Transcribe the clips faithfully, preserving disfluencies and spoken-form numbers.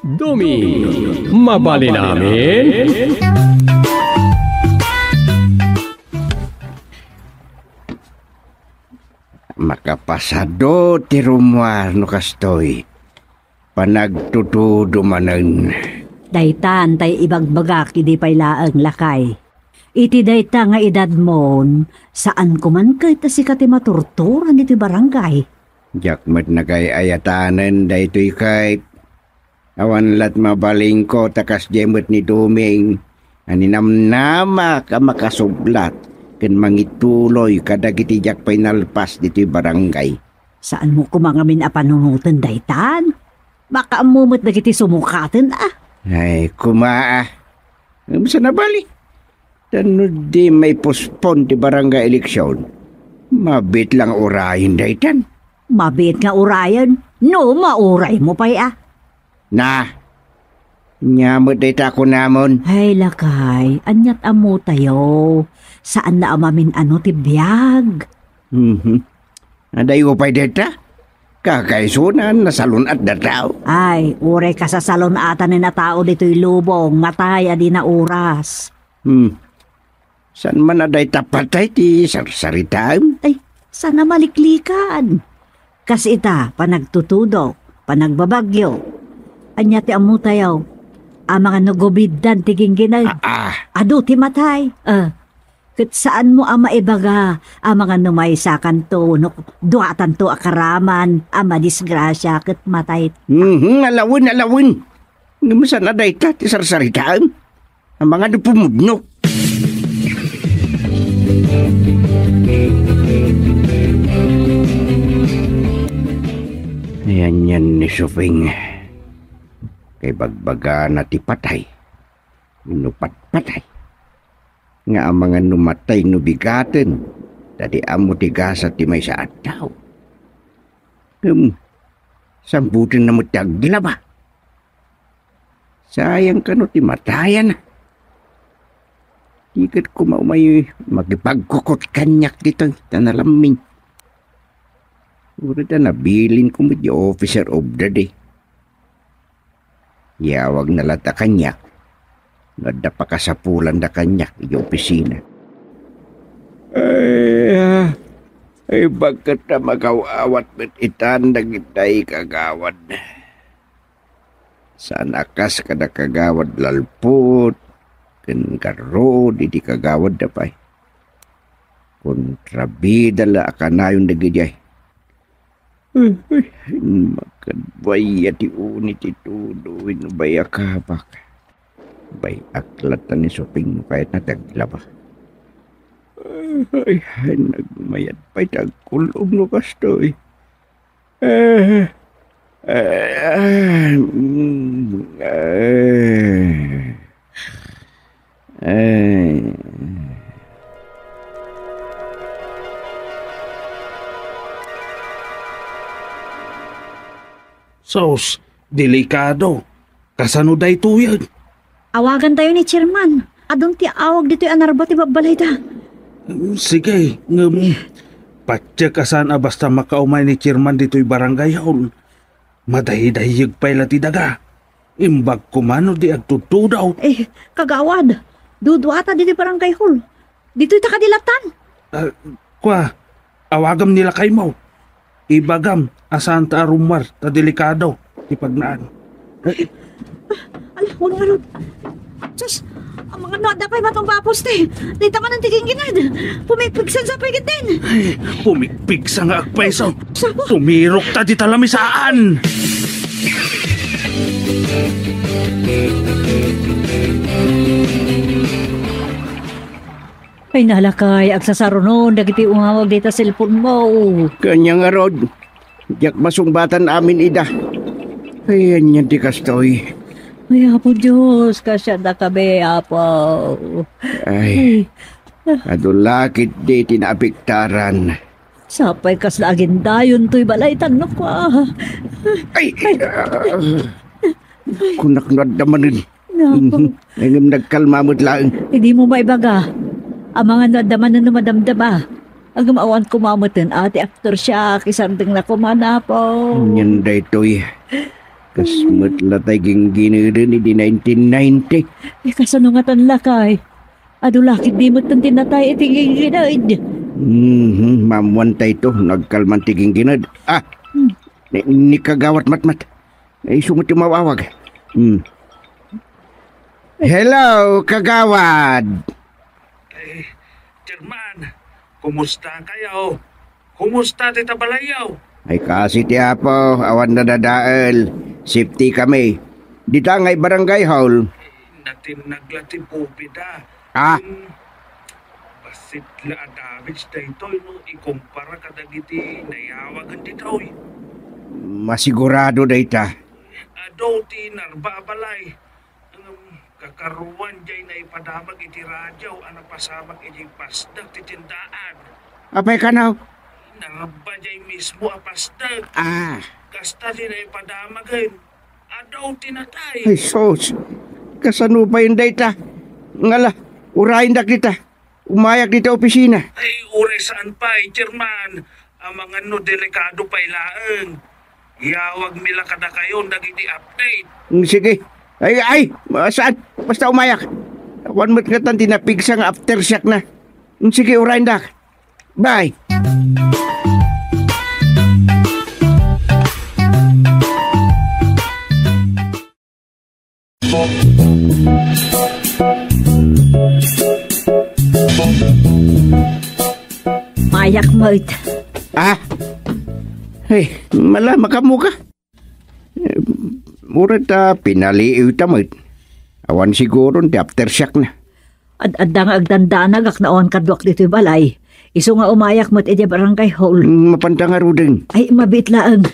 Duming, mabalin amin? Makapasado ti rummuar no kastoy. Panagtutudo manen. Daytan tay ibagbagak idi pay laeng, lakay. Iti dayta nga edadmon, saanko man ket a sika ti maturturan iti barangay. Diak met nagay-ayatanen daytoy ket. Awan lat mabalinko ta kasdiay met ni Duming a ninamnamak a makasublat ken mangituloy kadagiti diak pay nalpas ditoy barangay. Saanmo koma ngamin a panunoten daytan? Makaammo met dagiti sumukaten a. Ay, koma a. Ngem saan a bali? Ta no di maipospon ti barangay eleksyon, mabiit lang urayen daytan. Mabiit nga urayen? No, mauraymo pay a. Na, ania met dayta a kunamon? Ay, lakay, aniat ammotayo? Saanna a mamin-ano ti biag. Mhm. Adayo pay dayta? Kakaisunan, nasalun-at da tao. Ay, uray kasasalun-atan a tao ditoy lubong, matay a di nauras. Hmm. Saan man a dayta patay ti sarsaritaem? Ay, saan a maliklikan? Kas ita, panagtutudo, panagbabagyo. Ania ti ammotayo? Amangan no gubiddan ti ginggined. Ah, ah. Adu ti matay. Ah, ket saanmo a maibaga amangan no maysakanto no duatanto a karaman a madisgrasia ket matay. Mhm, alawen, alawen. Ngem saan a dayta ti sarsaritaem? Amangan no pumudno. Ayan yan ni Suping. Kay bagbagana ti patay. Wenno patpatay. Nga amangan no matay no bigaten. Ta di ammo ti gasat ti maysa a tao. Ngem, sambutenna met ti aglaba. Sayang kano ti matayana. Di ket koma umay makipagkukot kaniak ditoy, ta nalammin. Uray ta nabilinko met di officer of the day. Yawagna latta kaniak, no adda pakasapulanda kaniak iti opisina. Ay, ah, ay, bakit na makaw-awat met itan dagitay kagawad? Saan a kas kada kagawad Lalput ken Garrod idi kagawad da pay. Kontrabida la a kanayon dagidiay. Ay, makadbay a ti uni ti tudo wenno bay a kabak. Bay-ak latta ni Suping no kayatna ti aglaba. Ay, ay, nagmayat pay ti agkul-ong no kastoy. Eh, eh, mm, eh, eh. Sus, delikado. Kasano daytoyen? Awagantayo ni Chairman. Adun ti awag ditoy a narba ti babbalayda. Sige, ngem patiek a saan a basta makaumay ni Chairman ditoy barangay hall. Madaydayyeg pay la ti daga. Imbag koma no di agtudtudaw. Eh, kagawad, duduata ditoy barangay hall. Ditoy ta kadi lattan. Ah, kua, awagam ni lakaymo. Ibagam a saanta a rummuar ta delikado ti pagnaan. Ala, wan ngarud. Sus, amangan no adda pay matumba a poste. Dayta manen ti ginggined. Pumigpigsan sa pay ketdin. Ay, pumigpigsa nga agpayso. Sabo. Tumirok ta dita lamisaan. Ay, nalakay, agsasarunon dagiti umawag dita cellphone mo. Kanya ngarud, diak masungbatan amin ida. Ay, ania ti kastoy? Ay, Apo Dios, kasiadakami, Apo. Ay, adu la ketdi ti naapektaran. Sapay kasla agindayon toy balay tan no kua. Ay, ah, kunak no adda manen. Nako. Mhm. Ngem nagkalma met laeng. Idi mo maibaga, amangan no adda manen no madamdama. Agmawan koma meten a ti aktor siak, isardengna koma, Apo. Anian daytoy? Kas met la tay ginggineden idi nineteen ninety. Eh, kasano ngatan, lakay? Adu la ketdi metten ti natay iti ginggined. Mhm, maammuan tayto, nagkalman ti ginggined. Ah, Hmm. ni, ni Kagawad Matmat. Ay, isu met ti umawawag. Hmm. Hello, Kagawad! Ay, Chairman, kumusta kayo? Kumusta ti tabalayyo? Ay, kasi ti Apo, awan nadadael. Safety kami. Dita ngay barangay hall. Natinnag la ti bubida. Ah? Hmm, bassit la a damage daytoy no ikumpara kadagiti nayawagan ditoy. Masigurado dayta. Adu ti narba a balay. Ngem kakaruan jay naipadamag iti radio a napasamak idiay pasdek ti tiendaan. Apay kano? Narba jay mismo a pasdek. Ah. Kasta ti naipadamagen. Adu ti natay. Ay, sus. Kasano pay dayta? Ngala, urayendak dita. Umayak dita opisina. Ay, uray saan pay, Chairman. Amangan no delikado pay laeng. Iyawagmi la kadakayon dagiti update. Mm, sige. Ay, ay, saan? Basta umayak. Awan met ngatan ti napigsa nga aftershock na. Mm, sige, urayendak. Bye. Mayak met. Ah? Ay, mala, makamuka. Eh, uray ta pinaliiw ta met. Awan siguron ti aftershock na. Ad-adda nga agdandanagak no awan kaduak ditoy balay. Isu nga umayak met idiay barangay hall. Mm, mapanta ngaruden. Ay, mabiit laeng.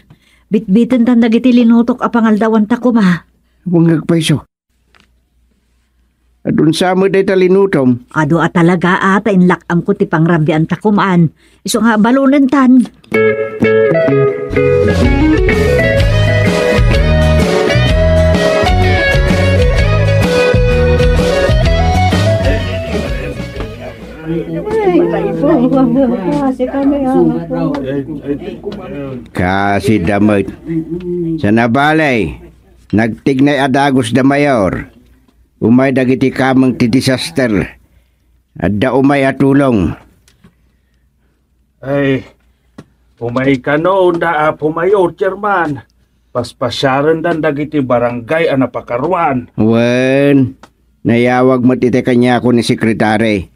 Bitbiten tan dagiti linutok a pangaldawanta koma. Bungag pay isu. Adun sa met dayta linutom. Adu a talaga a ta inlak-amko ti pangrabianta koman. Isu nga balonentan. Kasi da met. Saan a balay, nagtignay a dagus da mayor. Umay dagiti kameng ti disaster. Adda umay a tulong. Ay, umay kano da, Apo Mayor, Chairman. Paspasiarendan dagiti barangay a napakaruan. Wen, nayawag met iti kaniako ni Sekretary.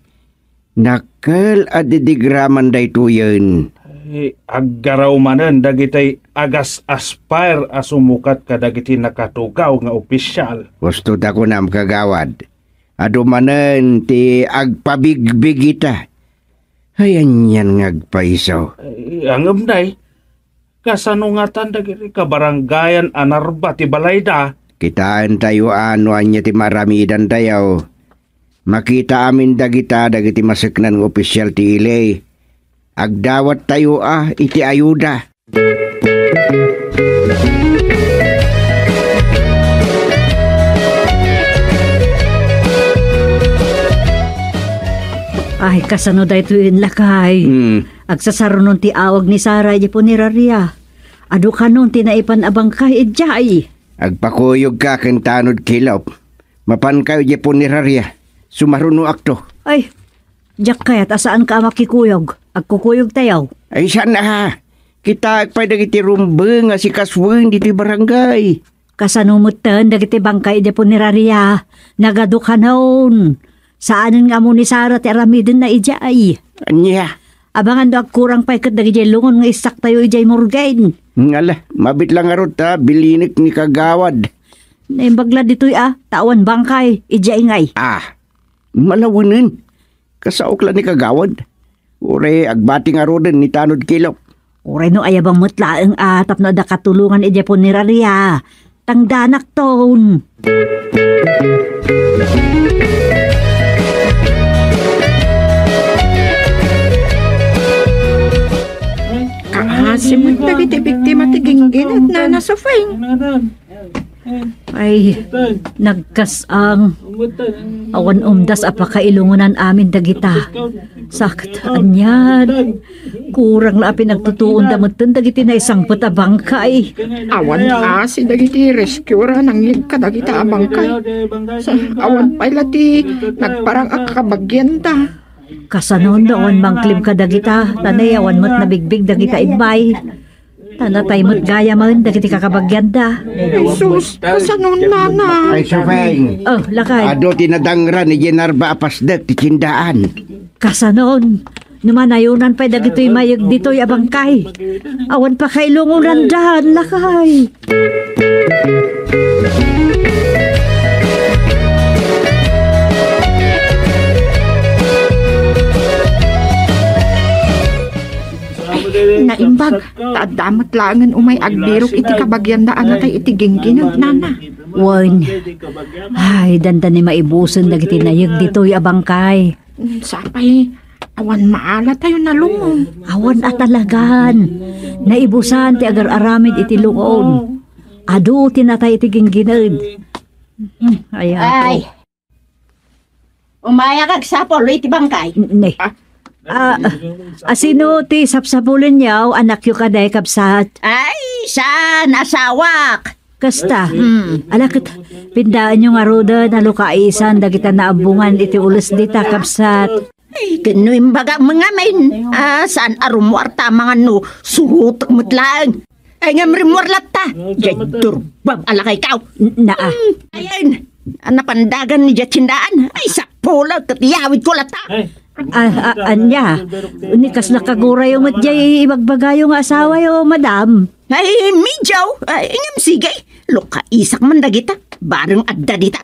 Dakkel a didigraman daytoyen. Ay, aggaraw manen dagiti agas-aspire a sumukat kadagiti nakatugaw nga opisyal. Husto ta kunam, Kagawad. Adu manen ti agpabigbig ita. Ay, anian nga agpayso. Ay, ngem, Nay, kasano ngatan dagiti kabarangayan a narba ti balayda? Kitaentayo a no ania ti maaramidantayo. Makita amin dagita dagiti maseknan nga opisyal ti ili. Agdawattayo a iti ayuda. Ay, kasano daytoyen, lakay? Hmm. Agsasarunon ti awag ni Sara idiay puneraria. Adu kanon ti naipan a bangkay idiay. Agpakuyogka ken tanod kilop. Mapankayo idiay puneraria. Sumarunoakto. Ay, diak kayat a saanka a makikuyog. Agkukuyogtayo. Ay, saan a. Kitaek pay dagiti rumbeng a sikasuen ditoy barangay. Kasano metten dagiti bangkay idiay puneraria? Nagadu kanon. Saanen nga ammo ni Sara ti aramidenna idiay. Ania? Abangan no agkurang pay ket dagidiay lungon nga issaktayo idiay morgue. Ngala, mabiit la ngarud ta bilinek ni Kagawad. Naimbag la ditoy a, ta awan bangkay idiay ngay. Ah, malawenen. Kasaok la ni Kagawad. Uray agbati ngaruden ni tanod kilop. Uray no ayabang met laeng a tapno adda katulongan idiay puneraria. Tangdanakton. Kaasi met dagiti biktima ti ginggined, Nana Sofing. Ay, nagkas-ang. Awan umdas a pakailungonan amin dagita. Sakit, anian. Kurang la a pinagtutuonda metten dagiti naisangpet a bangkay. Awan asi dagiti rescuer a nangyeg kadagita a bangkay. Sa-, awan pay la ti nagparang a kakabagianda. Kasano no awan mangklib kadagita, ta ne awan met nabigbig dagita ibbay. Ta natay met gayamen dagiti kakabagianda. Jesus, kasano, nana? Ay, Sofeng. Oh, lakay. Adu ti nadangran idiay narba a pasdek ti tiendaan. Kasanon? No manayonan pay dagitoy mayeg ditoy a bangkay. Awan pakailungonandan, lakay. Naimbag, ta adda met laengen umay agbirok iti kabagianda a natay iti ginggined, nana. Wen. Ay, dandani maibusen dagiti nayeg ditoy a bangkay. Sapay, awan maala tayo nalungon. Awan a talagan. Naibusan ti agar-aramid iti lungon. Adu ti natay iti ginggined. Hmm, ay, Apo. Ay. Umayak agsapul iti bangkay. Ne. Ah, asino ti sapsapulenyo? Anakyo kadi, kabsat? Ay, saan, asawak. Kasta. Hmm. Ala ket, pindaenyo ngaruden a lukaisan dagita naabbongan iti ules dita, kabsat. Ay, ken no imbagam ngamin, ah, saan a rummuar ta mangan no surotek met laeng. Ay, ngem rimmuar latta. Jay durbab a lakaykaw. Naa. Hmm, ayan. Napandagan ni Jatindaan. Ay, sapulek ket iyawidko latta. Ah, ah, ania? Ni kasla kagurayo met jay ibagbagayo nga asawayo, madam? Ay, medyo. Ay, ngem sige. Lukaisak man dagita. Bareng adda dita.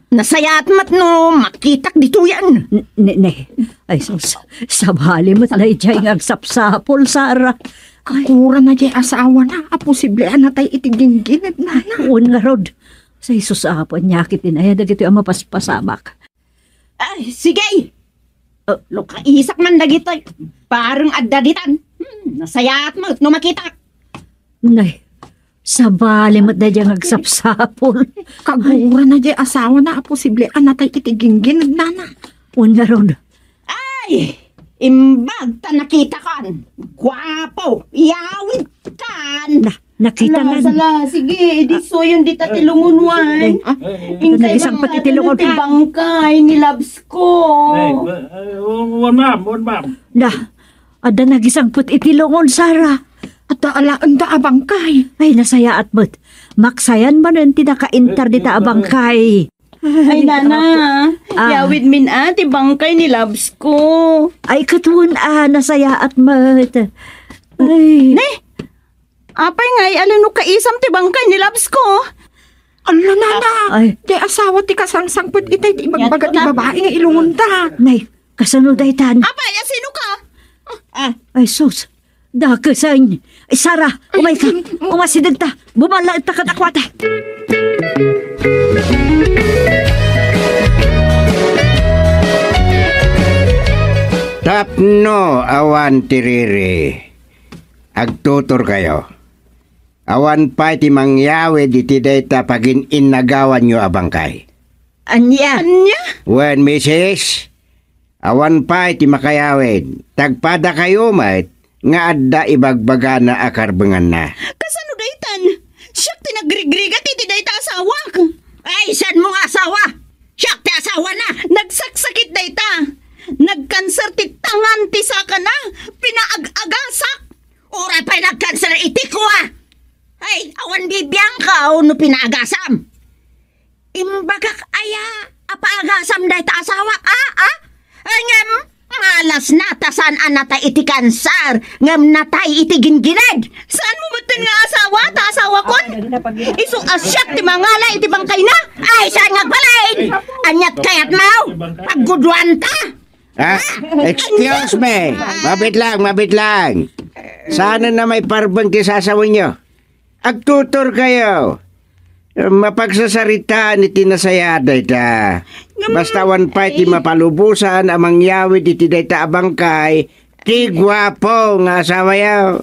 Nasayaat met no makitak ditoyen. N-, ne, ne. Ay, sus, sabali met daydiay nga agsapsapul, Sara. Ay. Kakurana jay asawana a posible a natay iti ginggined, nana. Wen ngarud. Say, sus, Apo, ania ketdin aya dagitoy a mapaspasamak. Ay, sige! Uh, lukaisak man dagitoy. Bareng adda ditan. Hmm, nasayaat met no makitak. Nay, sabali met daydiay nga agsapsapul. Kagurana jay asawana a posible a natay iti ginggined, nana. Wen ngarud. Ay, imbag ta nakitakan. Guapo, iyawidkan. Na, nakitakan. Ala, sala, sige, idi suyon dita ti lungon, wen. Ah, inkay naisangpet iti lungon ti bangkay ni Labs ko. Ay, wa-, ay, wa-, wen, ma'am, wen, ma'am. Na, adda nagisangpet iti lungon, Sara. Adda alaenda a bangkay. Ay, nasayaat met. Maksayan manen ti nakaintar dita a bangkay. Ay, nana, ah, yawidmin a ti bangkay ni Labs ko. Ay, ket wen a, nasayaat met. Ay. Ne? Apay ngay, ala no kaisam ti bangkay ni Labs ko? Ala, nana. Ay. Ti asawa ti kasangsangpet itay ti ibagbaga ti babai nga ilungonda. Nay, kasano daytan? Apay, asino ka? Ah. Ay, sus. Dakes, ay. Ay, Sara, umayka. Umasidegta. Bumalaetta kadakuada. Tapno awan ti riri, agtuturkayo. Awan pay ti mangyawid iti dayta pagin-innagawanyo a bangkay. Ania? Ania? Wen, misis, awan pay ti makayawid. Tagpadakayo met nga adda ibagbagana a karbenganna. Kasano daytan? Siak ti nagrigrigat iti dayta asawak. Ay, saan mo nga asawa? Siak ti asawana. Nagsaksakit dayta. Nagkanser ti tangan ti sakana. Pinaag-agasak. Uray pay nagkanser iti kua. Ay, awan bibiangkaw no pinaagasam. Imbagak aya a paagasam dayta asawa, a, a? Ngem, malasna ta saan a natay iti kanser, ngem natay iti ginggined. Saan mo metten nga asawa, ta asawakon? Isu a siak ti mangala iti bangkayna? Ay, saan nga agbalin? Aniat kayatmo? Pagguduanta? Ah, excuse me. Mabit lang, mabit lang. Saan na may parbeng ti sasawenyo? Agtuturkayo. Mapagsasaritaan iti nasayaat dayta. Basta awan pay ti mapalubosan a mangyawid iti dayta a bangkay, ti guapo nga asawayo.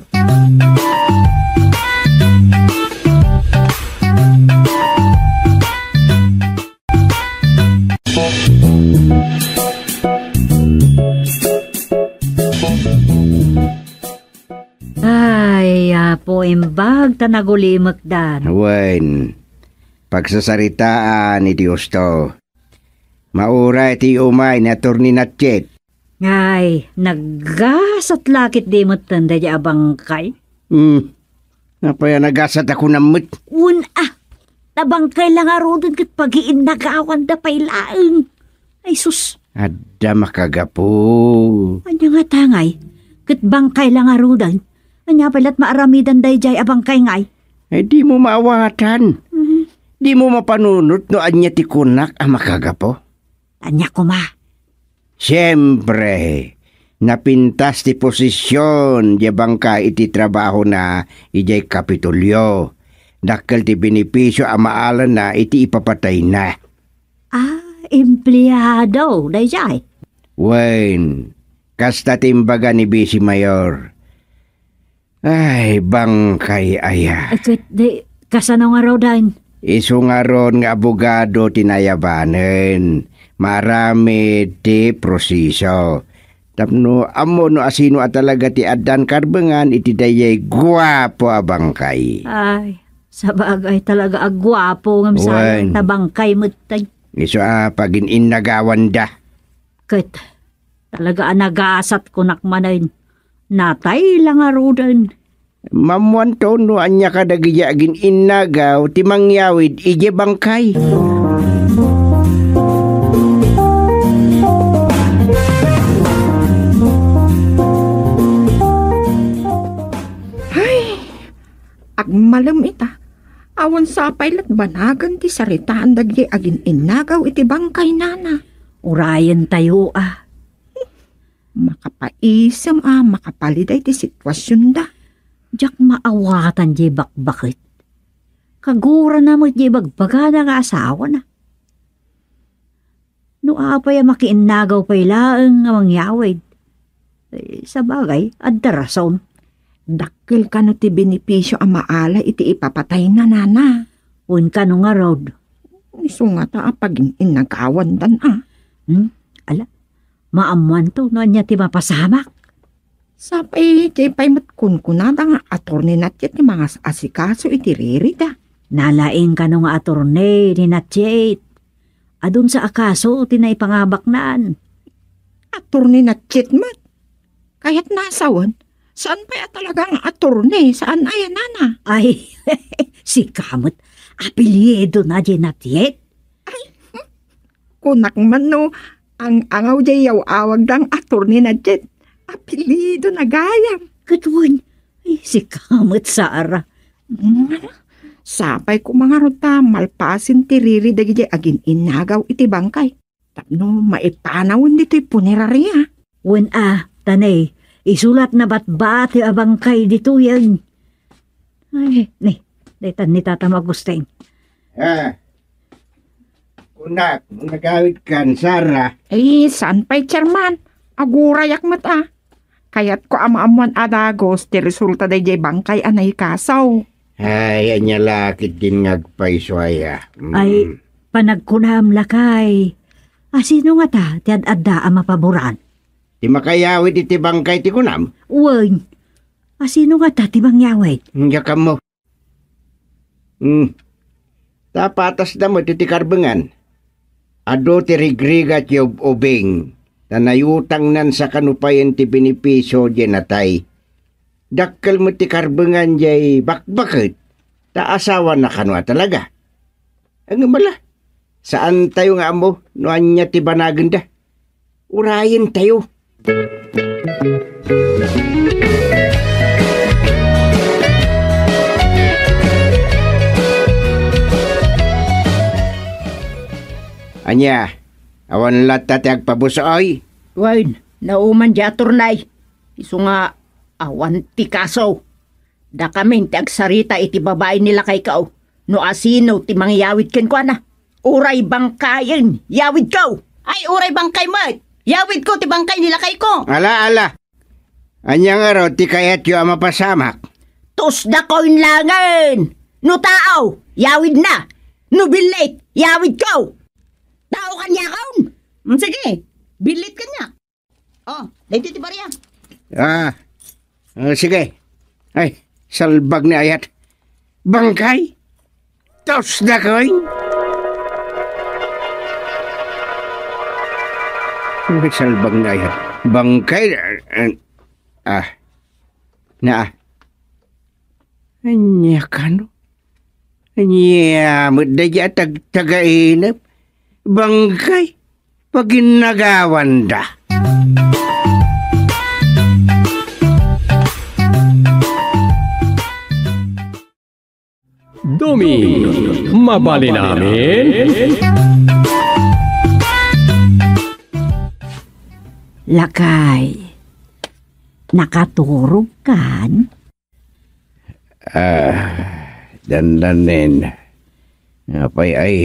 ta nagulimekdan. Wen, pagsasaritaan iti husto. Mauray ti umay ni Attorney Natchet. Ay, naggasat la ketdi metten daydi a bangkay. Hmm. Apay a nagasat a kunam met? Wen a, ta bangkay la ngaruden ket pagiinnagawanda pay laeng. Ay sus. Adda makagapu. Ania ngata ngay? Ket bangkay la ngaruden. Ania pay la't maaramidan daydiay a bangkay ngay? Ay, dimo maawatan. Mhm. Dimo mapanunot no ania ti kunak a makagapu. Ania koma? Siempre, napintas ti posisyon diay bangkay iti trabahona idiay Kapitolyo. Dakkel ti benepisio a maalana iti ipapatayna. Ah, empleado, daydiay. Wen, kasta ti imbaga ni Vice Mayor. Ay, bangkay aya. Ket di, kasano ngaruden? Isu ngarud nga abogado ti nayabanen. Maaramid ti proseso. Tapno ammo no asino a talaga ti addan karbengan iti dayay guapo a bangkay. Ay, sabagay talaga a guapo ngem sayang ta bangkay metten. Isu a pagin-innagawanda. Ket talaga a nagasat kunak manen. Natay la ngaruden. Maammoanto no ania kadagiti agin-innagaw ti mangyawid idiay bangkay. Ay, agmalem ita. Awan sapay la't banagen ti saritaan dagiti agin-innagaw iti bangkay nana. Urayentayo a. Makapaisem a makapalida iti situasionda. Diak maawatan diay bakbaket. Kagurana met diay ibagbagana nga asawana. No apay a makiinnagaw pay laeng nga mangyawid, eh, sabagay, adda rason. Dakkel kano ti benepisio a maala iti ipapatayna, nana? Wen kano ngarud? Isu ngata a pagin-innagawandan a. Hmm? Ala, maammoanto no ania ti mapasamak. Sapay, diay pay met kunkunada nga Attorney Natchet ti mangas-asikaso iti ririda. Nalaing kano nga attorney ni Natchet. Adunsa a kaso ti naipangabaknan? Attorney Natchet met. Kayatna a sawen, saan pay a talaga nga attorney, saan aya, nana? Ay, sika met, apelyidona diay Natchet? Ay, hmm. Kunak man no, ang-angaw diay yaw-awagda nga Attorney Natchet. Apelyidona gayam. Ket wen, ay, sika met, Sara. Hmm, sapay koma ngarud ta malpasen ti riri dagiti agin-innagaw iti bangkay. Tapno maipanawen ditoy puneraria. Wen a, ta ne, isu la't nabatbati a bangkay ditoyen. Ay, ne, daytan ni Tata Agustin. Ah, kunak, nagawidkan, Sara. Eh, saan pay, Chairman? Agurayak met a. Kayatko a maammoan a dagus ti resulta daydiay bangkay a naikaso. Ay, ania la ketdin nga agpayso aya. Mm. Ay, panagkunam, lakay. Asino ngata ti ad-adda a mapaboran? Ti makayawid iti bangkay ti kunam? Wen. Asino ngata ti mangyawid? Diak ammo. Hmm. Ta patasda met iti karbengan. Adu ti rigrigat ti ub-ubing, ta nayutangnan sa kano payen ti benepisio diay natay. Dakkel met ti karbengan diay bakbaket, ta asawana kano a talaga. Ngem ala, saantayo nga ammo no ania ti banagenda. Urayentayo. Ania, awan latta ti agpabus-oy? Wen, nauman diay attorney. Isu nga awan ti kaso. Dakamin ti agsarita iti babai ni lakayko no asino ti mangyawid kenkuana. Uray bangkayen, yawidko! Ay, uray bangkay met! Yawidko ti bangkay ni lakayko! Ala, ala! Ania ngarud ti kayatyo a mapasamak? Tusdakoy langen! No tao, yawidna! No billit, yawidko! Tao kaniakon! Mm, sige, billit kaniak. Oh, daytoy ti barya. Ah, ah, sige. Ay, salbag ni ayat. Bangkay? Tos da koy? May salbang na yan. Bangkay? Ah, ah. Na. Anya kano? Anya, met da dya tagtagainep. Bangkay? Paginnagawanda. Duming, mabalin amin? Lakay, nakaturog kan? Ah, dandanin. Apay ay?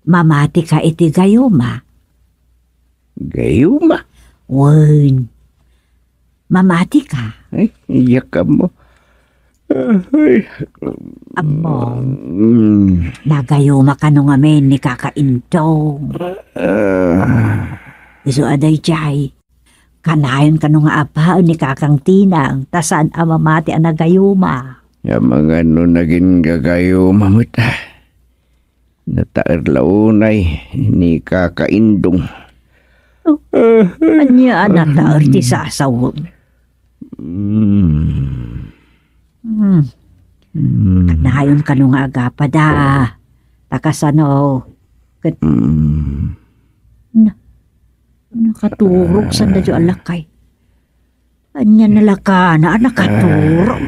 Mamati ka iti gayuma. Gayuma? Wen. Mamati ka. Ay, iyak ka mo. Ah, ay. Ammom. Mm. Nagayuma kano ngamin ni Kaka Indong. Ah. Isu a daydiay. Kanayon kano nga apaen ni Kakang Tinang, ta saan a mamati a nagayuma. Amangan no nagin gagayuma met, ah. Nataer la unay ni Kaka Indong. Oh, ania a nataer ti sasawem? Mm. Hmm. Mm. Kanayon kano nga agapada. Ta kasano ket Mm. Na, nakaturog sanda jo a lakay. Ania na lakana a nakaturog?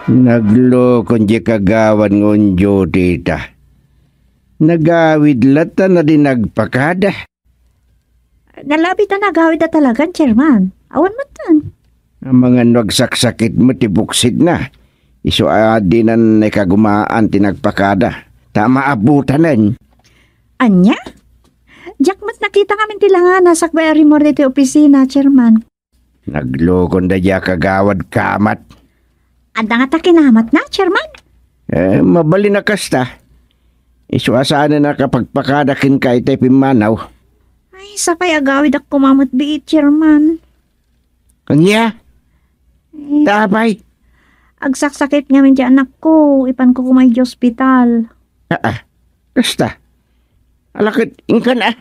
Naglukon diay kagawad nga on-duty ita. Nagawid latta a di nagpakada. Nalabit a nagawid a talagan, Chairman. Awan met ten. Amangan no agsaksakit met ti buksitna. Isu a dinan naikagumaan ti nagpakada. Ta maabutan. Ania? Diak met nakita ngamin ti langana sakbay a rimmuar ditoy opisina, Chairman. Naglukon daydiay a kagawad kamat. Adda ngata kinamatna, Chairman? Eh, mabalin a kasta. Isu a saanen a nakapagpakada kenka itay pimmanaw. Ay, sapay agawidak koma met biit, Chairman. Ania? Eh, ta apay? Agsaksakit ngamin ti anakko, ipanko koma idiay ospital. Aa, kasta. Ala ket, inkan a.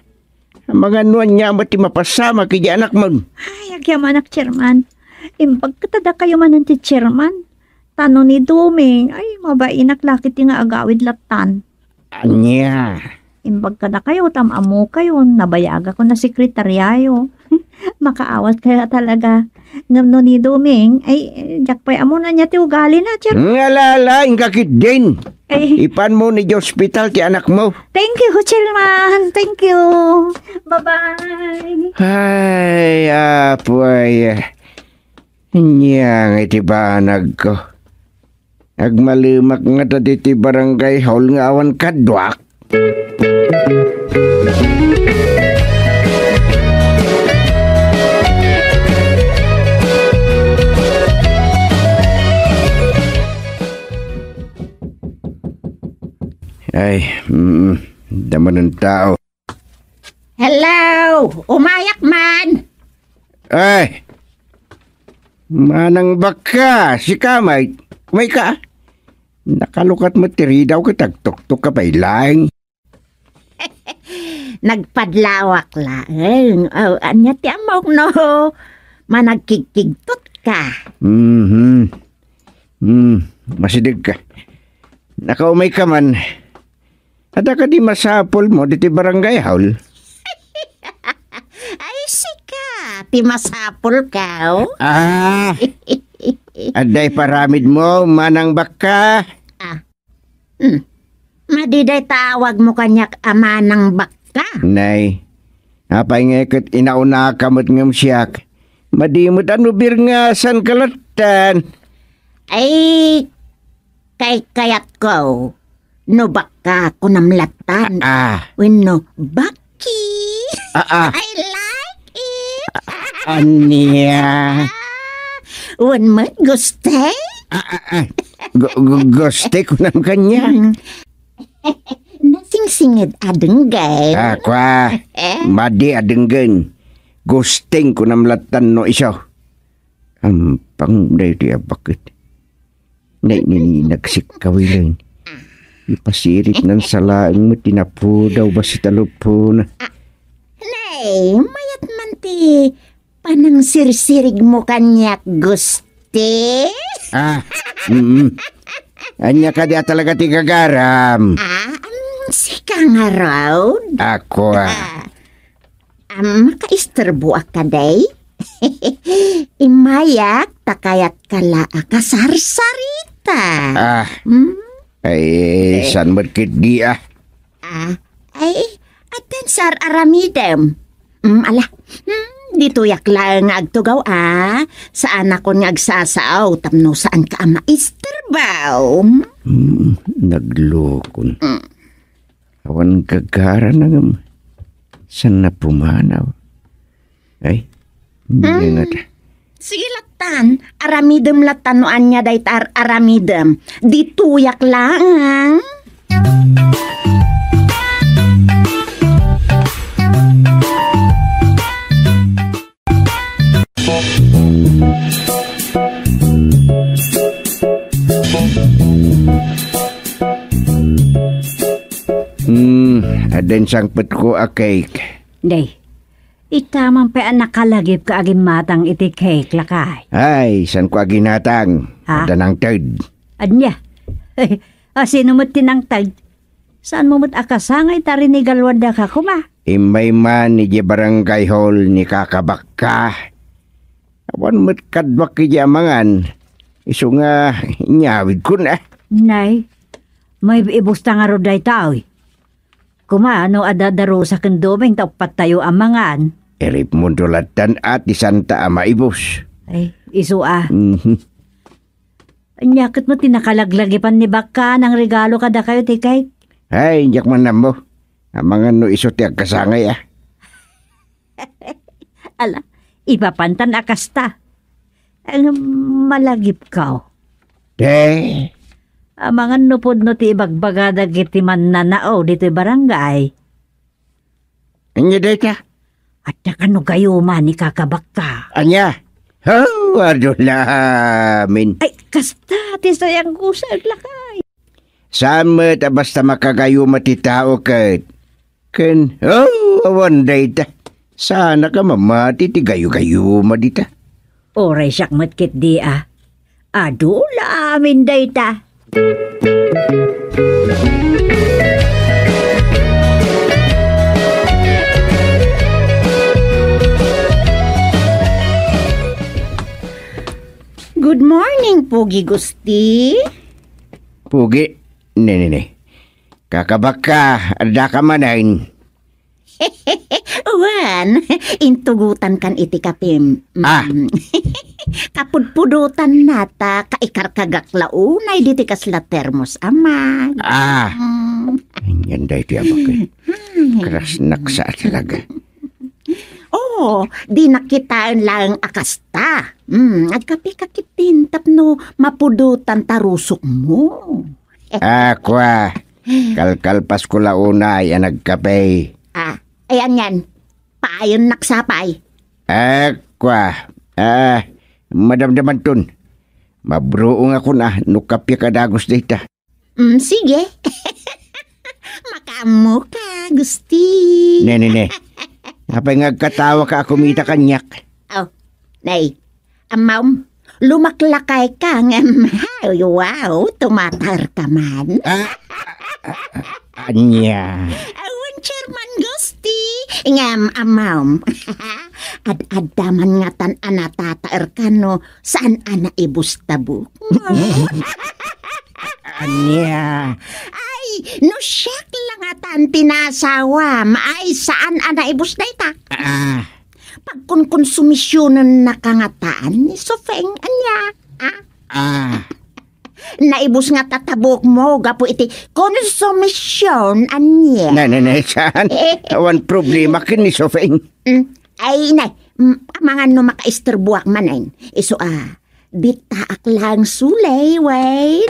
Amangan no ania met ti mapasamak idiay anakmon. Ay, agyamanak, Chairman. Imbag ket a dakayo manen ti Chairman. Ta no ni Doming, ay, mabainak la ketdi nga agawid lattan. Ania? Imbag kadakayo, ta am-ammokayo, nabayagakon a sekretariayo. Makaawatkayo a talaga. Ngem no ni Doming, ay, diak pay ammo no ania ti ugalina, Chair. Ngalala, inka ketdin. Ay. Ipanmo idiay ospital ti anakmo. Thank you, Chairman. Thank you. Bye-bye. Ay, apo, ay. Ania ngay ti banagko. Agmalemak ngata ditoy barangay hall nga awan kaduak. Ay, mm, damo nga tao. Hello! Umayak man! Ay! Manang Bakka, sika met. Umayka. Nakalukat met ti ridaw ket agtuktok ka pay laeng. Nagpadlawak laeng. Oh, ania ti ammok no managkigkigtot ka? Mhm. Hmm, masideg ka. Nakaumayka man. Adda kadi masapulmo ditoy barangay hall? Ay, sika, ti masapulko. Ah, adda iparamidmo, Manang Bakka? Ah, hmm. Madi dayta awagmo kaniak a Manang Bakka? Nay, apay ngay ket inaunaka met ngem siak? Madi met a no birngasanka lattan. Ay, kaykayatko, no Bakka kunam lattan. Ah. Wenno Bakki. Ah, ah. I like it. Ania? Ah, wen met, gusti? Ah, ah, ah. Gu-, gu-, gusti kunam kaniak. Mm. Nasingsinged a denggen. Ah, kua. Eh? Madi a denggen. Gusting kunam lattan no isu. Ampang daydi a baket. Nay, nini, nagsikkawilen. Ipasirit nan sa laeng met ti napudaw bassit a lupona. Ah, nay, mayat man ti panangsirsirigmo kaniak, gusti? Ah, mm. Ania kadi a talaga ti gagaram? Ah, um, sika ngarud? Ako, ah. Ah, um, makaisturboak kadi? Imayak, ta kayatka la a kasarsarita. Ah. Hmm? Ay, eh, saan met ketdi, ah? Ah, ay, addan sa ar-aramidem. Mm, ala, mm, ditoyak laeng nga agtugaw, a. Saanakon nga agsasao tapno saanka a maisturbo. Mm, naglokon. Mm. Awan gagara na ngem. Saan na pumanaw? Ay, mm, ingat. Sige lattan, aramidem lattan no ania dayta ar-, aramidem. Ditoyak laeng. Hmm, addan sangpetko a cake. Day, ita man pay a nakalagipka a gimmatang iti cake, lakay. Ay, saanko a ginatang? Ha? Adda nangted. Ania? A, sino met ti nangted? Saanmo met a kasangay ta rinigaluandaka koma? Immay man idiay barangay hall ni Kakabakka. Awan met kaduak idiay a mangan. Isu nga inyawidkon, a. Nay, maib-ibus ta ngarud dayta, oy. Koma, no adda darusa ken Doming ta uppat tayo a mangan. Iripmonto lattan a ti saanta a maibus. Ay, isu a. Mhm. Ania ket met ti nakalaglagipan ni Bakka a nangregalo kadakayo ti cake? Ay, diak man ammo. Amangan no isu ti agkasangay, a. Ala, ipapantan a kasta. Ang malagipkaw. Te. Amangan no pudno ti ibagbaga dagiti mannanao ditoy barangay. Ania dayta? Adda kano gayuma ni Kakabakka. Ania? Haw, adu la amin. Ay, kasta ti sayangko sa aglakay. Saan met a basta makagayuma ti tao ket. Ken, haw, awan dayta. Saanka mamati ti gayu-gayuma dita. Uray siak met ketdi a. Adu la amin dayta. Good morning, Pugi Gusti. Pugi, ne, ne, ne. Kakabakka, addaka manen. Wen, intugotankan iti kapim. Mm. Ah. Kapudpudotanna ta kaikarkagak la unay ditoy kasla termos a mug. Ah. Mm. Ania daytoy a baket. Hmm. Krasnak sa talaga. Oo, dinak kitaen laeng a kasta. Mm, agkapeka ketdin tapno mapudotan ta rusokmo. Ah, kua. Kalkalpasko la unay a nagkape. Ah, ay, anian? Paayennak sapay. Ah, kua. Ah, madamdamanton. Mabruongakon a no kapiak a dagus dayta. Mm, sige. Makaammoka, Gusti. Ne, ne, ne. Apay nga agkatawaka a kumita kaniak? Oh, nay, ammom, lumaklakayka ngem, wow, tumataerka man. Ah, ah, ah, ah, ania? Awan, Chairman Gusti, ngem, ammom. Ad-adda man ngatan a natataerka no saan a naibus ta buok. Ania? Ay, no siak la ngatan ti naasawam, ay saan a naibus dayta? Ah. Pagkonkonsumisionennaka ngatan ni Sofeng, ania? Ah? Ah. Naibus nga tatabukmo gapu iti konsumision, ania? Ne, ne, ne, saan? Awan problema ken ni Sofeng. Mm. Ay, ne, mm, amangan no makaisturboak manen. Isu a, ditaak laeng sulay, wen.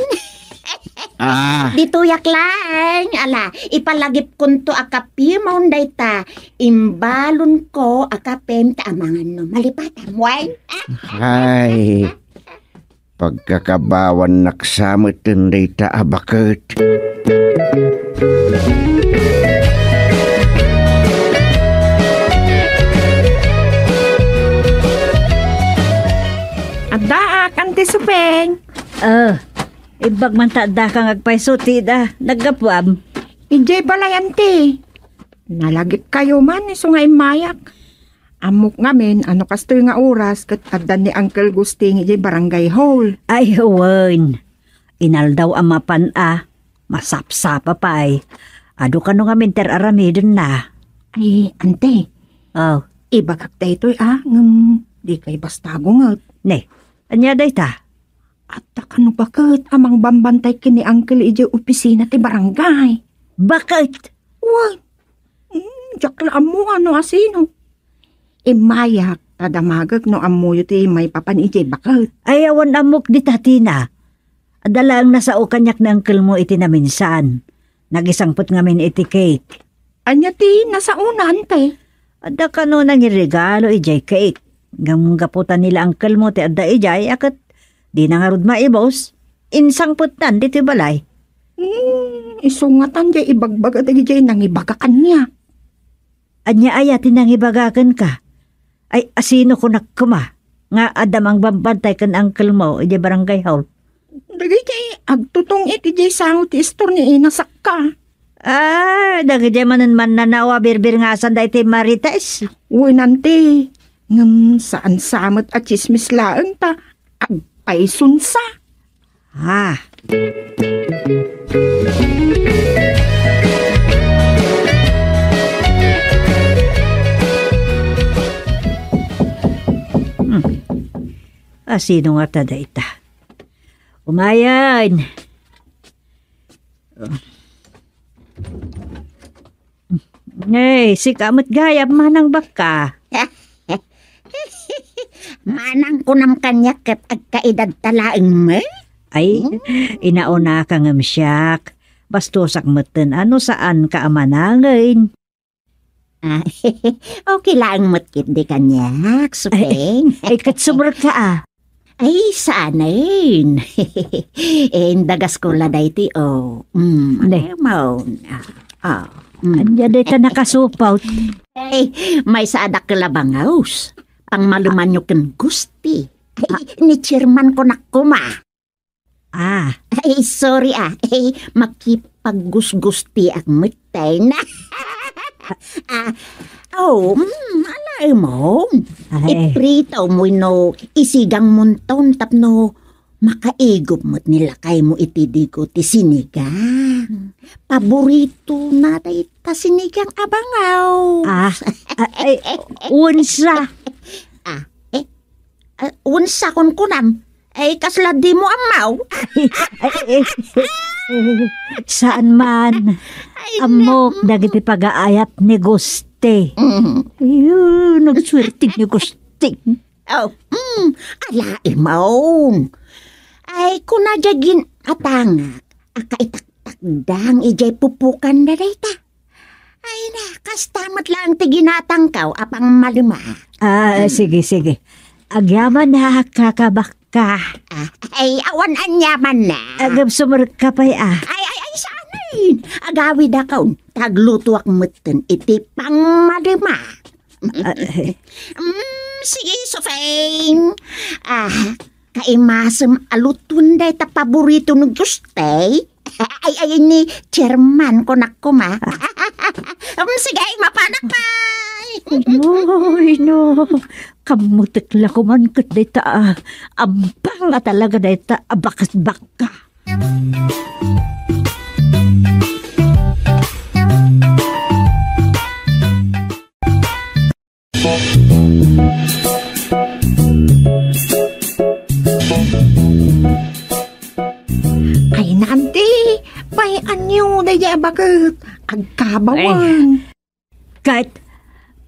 Ah. Ditoyak laeng, ala, ipalagipkonto a kapimon dayta, imbalonko a kapem ta amangan no malipatam, wen. Ay. Pagkakabawannak sa met dayta a baket. Addaak, Anti Supeng. Ah, imbag man ta addaka nga agpayso ti da, naggapuam. Idiay balay, Anti. Nalagipkayo man isu nga immayak. Ammok ngamin a no kastoy nga oras ket adda ni Uncle Gusting idiay barangay hall. Ay, wen. Inaldaw a mapan a, masapsapa pay. Adu kano ngamin ti ar-aramidenna. Ay, Ante. Oh. Ibagak daytoy a, ngem dikay basta gunget. Ne, ania dayta? Adda kano baket a mangbambantay ken ni Uncle idiay opisina ti barangay. Baket? Wen. Mm, diak la ammo no asino. Immayak ta damagek no ammoyo ti maipapan idiay baket. Ay, awan ammok dita, Tina. Adda laeng nasao kaniak ni uncle mo iti naminsan. Nagisangpet ngamin iti cake. Ania ti nasaona, Ante? Adda kano nangiregalo idiay cake. Ngem gapu ta ni la uncle mo ti adda idiay, a ket dina ngarud maibus, insangpetnan ditoy balay. Hmm, isu ngatan diay ibagbaga dagidiay nangibaga kaniak. Ania aya ti nangibaga kenka? Ay, asino kunak koma nga adda mangbambantay ken uncle mo idiay barangay hall? Dagiti agtutong iti diay sango ti istor ni Ina Sakka. Ah, dagidiay manen mannanao a birbirngasan daytoy Marites. Wen, Ante, ngem saan sa met a tsismis laeng ta agpayson sa. Ah. Hmm. Asino ngata dayta? Umayen. Ay, sika met gayam, manang bakka. Manang kunam kaniak ket agkaedadta laeng met? Ay, hmm, inaunaka ngem siak. Bastosak metten a no saanka a manangen. Ah, okay laeng met ketdi kaniak, Supeng. Ay, ay, ket sumrekka, ah. Ay, saanen. Eh, indagas ko la daytoy, oh. Mm, ne. Ayaw mo. Ah, ah, mm. Ania dayta nakasupot? Ay, maysa a dakkel a bangaws. Pangmalemanyo ken Gusti. Ay, ni chairman ko nak kuma. Ah. Ay, sorry, ah. Ay, makipaggusgustiak met tayo. Ah, oh, mm, alaemon. Ay. Iprito mo no isigang monton tapno makaigop met ni lakay mo iti digo ti sinigang. Paborito na dayta sinigang a bangaw. Ah, ah, ay, unsa? Ah, eh, ah, unsa kunkunam? Ay, kasla dimo ammaw. Ay, ay, ay, ay, saan man. Ay, ammok dagiti pagaayat ni Gusti. Mm. Ayun, nagsuwerte ni Gusti. Oh, mm, alaemon. Ay, kuna diay gin-atangak a kaitaktakdang idiay pupukan na dayta. Ay na, kasta met laeng ti ginatangkaw a pangmalema. Ah, sige, sige. Agyaman na, kakabakka. Ah, ay, awan anyaman na. Agab sumrekka pay, ah. Ay, ay, ay, saan eh? Agawidakon, taglutuak metten iti pangmalema. Ah, eh. Mm, sige, Sofeng. Ah, kaimasem a luton dayta paborito ni Gusti. Ay, ay, ni chairman ko nak kuma. Um, sige, mapanak pay. Uy, no. Kammutek la kuman ket dayta, ah, ampang a talaga dayta a bakasbakka. Baket, agkabawan. Ket,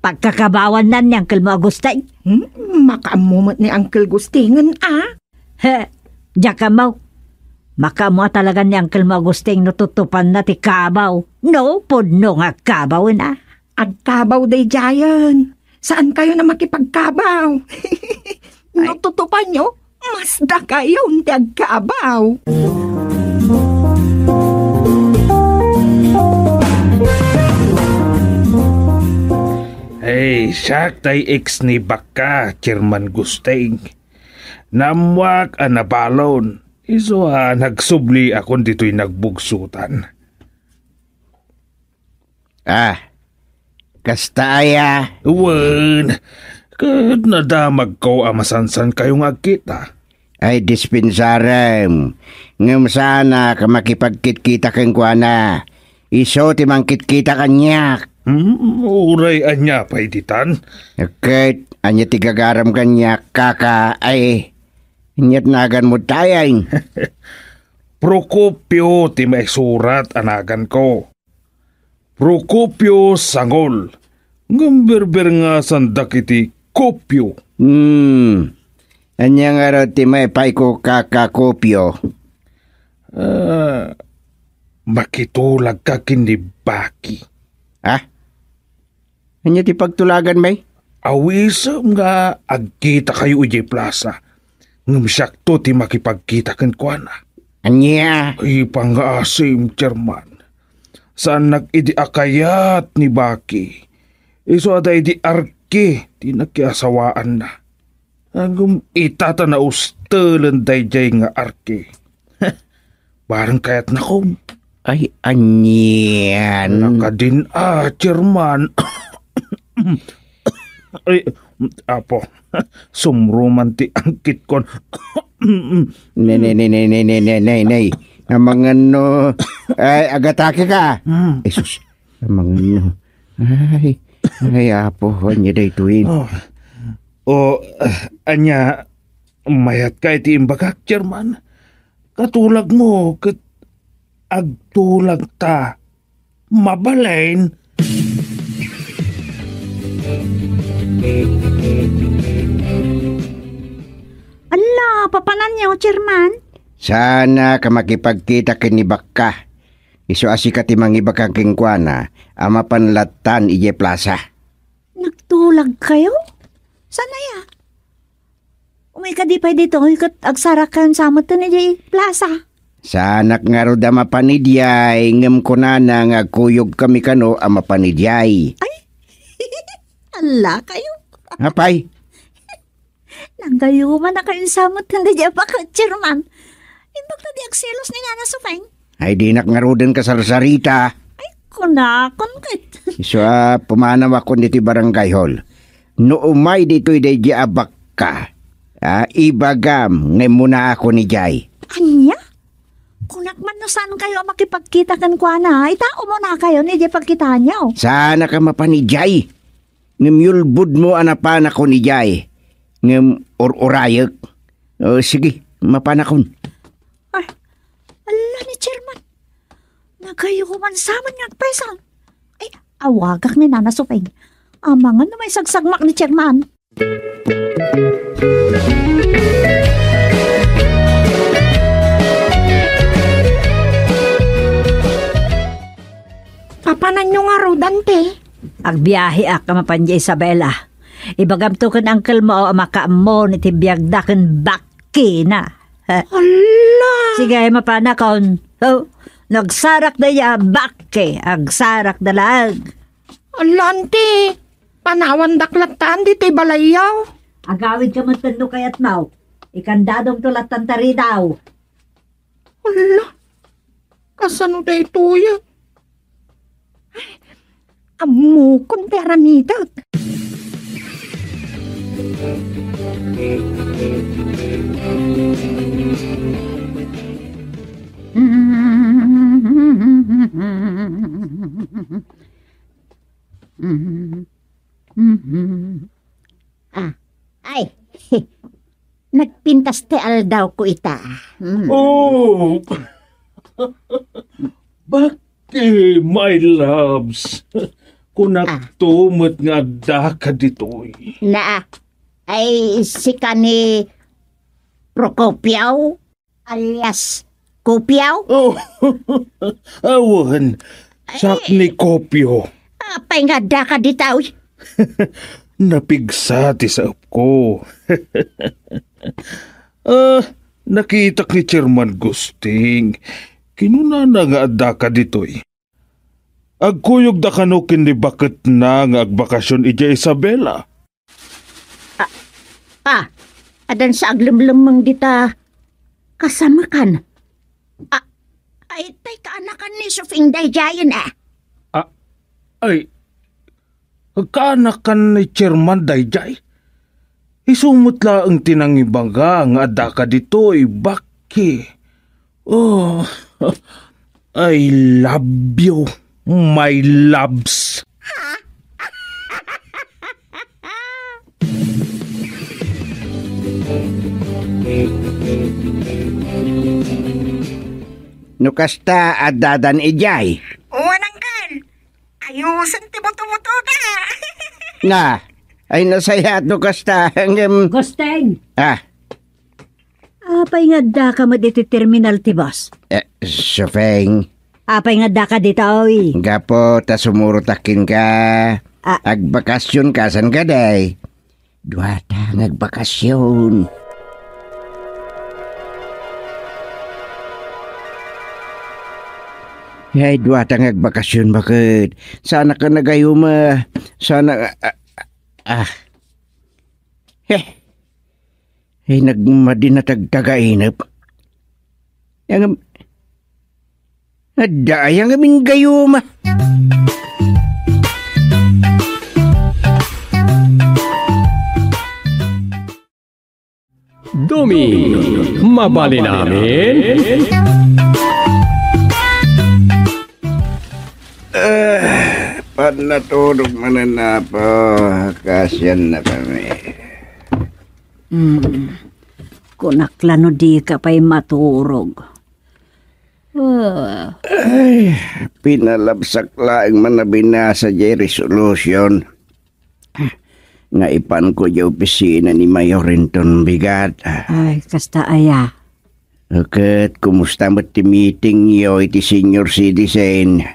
pagkakabawannan ni Uncle mo a Gusting? Hmm, makaammo met ni Uncle Gustingan, a? He, diak ammo. Makaammo a talaga ni Uncle mo a Gusting no tutupanna ti kabaw. No, pudno nga agkabawen, a. Agkabaw daydiayen. Saan kayo na makipagkabaw? No Ay. tutupanyo, mas dakayon ti agkabaw. Hey, siak tay ex ni Bakka, Chairman Gusting. Naammoak a nabalon. Isu a nagsubli akon ditoy nagbugsutan. Ah, kasta aya? Wen, ket nadamagko a masansan kayo nga agkita. Ay, dispensarem. Ngem saanak a makipagkitkita kenkuana. Isu ti mangkitkita kaniak. Hmm, uray ania pay ditan? Ket, ania ti gagaram kaniak, kaka, ay, aniat naganmo tayen? Procopio ti maisurat a naganko. Procopio Sangol. Ngem berberngasandak iti Kopio. Hmm. Ania ngarud ti maipayko, kaka Kopio? Ah, makitulagka ken ni Baki. Ha? Ania ti pagtulagan, bay? Awisem nga agkitakayo idiay plasa. Ngem siakto ti makipagkita kenkuana. Ania? Ipangngaasim, Chairman. Saannak idi a kayat ni Baki. Isu a daydi Arki ti nakiasawaanna. Ngem ita ta naustelen daydiay nga Arki. Bareng kayatnakon. Ay, anian? Nakadin a, Chairman. Ay, Apo, sumruman ti angkitkon. Nay, nay, nay, nay, nay, nay, nay, nay. Amangan no, ay, agatake ka. Hmm. Jesus, amangan no. Ay, ay, Apo, ania daytoy? Oh. O, ah, ania, mayat ka iti imbagak, Chairman? Katulagmo ket agtulagta. Mabalin? Alla, papananyo, Chairman? Saanak a makipagkita ken ni Bakka. Isu a sika ti mangibaga kenkuana a mapan lattan idiay plasa. Nagtulagkayo? Saan aya? Umay kadi pay ditoy ket agsarakayon sa met idiay plasa. Saanak ngarud a mapan idiay, ngem kunana nga agkuyogkami kano a mapan idiay. Ay, allakayo. Apay? Nagayumanakayon sa met idiay Bakka, Chairman. Imbag ta di agselos ni Nana Supeng. Ay, dinak ngaruden kasarsarita. Ay, kunakon ket. Isu a pumanawakon ditoy barangay hall. No umay ditoy daydiay a Bakka, a, ibagam nga immunaakon idiay. Ania? Kunak man no saankayo a makipagkita kenkuana, ita umunakayon idiay pagkitaanyo. Saanak a mapan idiay. Ngem yulbodmo a napanakon idiay. Ngem ur-urayek. O, sige, mapanakon. Ay, alla ni Chairman. Nagayuman sa met nga agpayso. Ay, awagak ni Nana Supeng. Amangan no maisagsagmak ni Chairman. Papananyo ngarud, Auntie? Agbiaheak a mapan idiay Isabela. Ibagamto ken uncle mo a makaammo iti biagda ken bakkina. Ha? Alla! Sige, mapanakon. Oh, nagsarak da ya bakke, agsarak da laeng. Alla, Auntie, panawandak lattan ditoy balayyo. Agawidka met no kayatmo. Ikandadomto lattan ta ridaw. Ala, kasano daytoy? Ay, ammokon ti aramidek. Ah, ay. Nagpintas ti aldawko ita. Mm. Oh! Bak Becky, my loves. Kunakto met nga addaka ditoy. Na, ay, sika ni Procopio, alias Kopio? Oh, awan. Siak ni Kopio. Apay nga addaka ditoy? Napigsa ti saepko. Ah, nakitak ni Chairman Gusting. Kinunana nga addaka ditoy. Agkuyogda kano ken ni baketna nga agbakasyon idiay Isabela. Ah, ah, addan sa aglemlemmeng dita kasamakan. Ah, ay, tay kaanakan ni Sofing daydiayen, eh. Ah, ay, kaanakan ni Chairman daydiay? Isu met laeng ti nangibaga nga addaka ditoy, Becky. Oh, I love you, my loves. No kasta, addadan idiay. Wen, Uncle. Ayusen ti buto-butoda. Na, ay nasayaat no kasta, ngem Gusting! Ah. Apay nga addaka met iti terminal ti bus? Eh, Sofing. Apay nga addaka ditoy? Gapu ta sumurotak kenka. Ah. Agbakasyon ka, saan kadi? Duata nga agbakasyon. Ay, duata nga agbakasyon, baket? Saanak a nagayuma. Sana, ah, ah. Eh. Ay, nagmadi na tagtagainep. Yang, adda aya ngamin gayuma. Dumi, mabalin amin. Eh, pannatulog manen, Apo. Kasian na kami. Hmm. Kunak la no dika pay maturog. Ah. Ay, pinalabsak laeng man a binasa jay resolution nga ipanko jay opisina ni Mayor inton bigat. Ay, kasta aya. Ket kumusta met ti meeting yo iti senior citizen?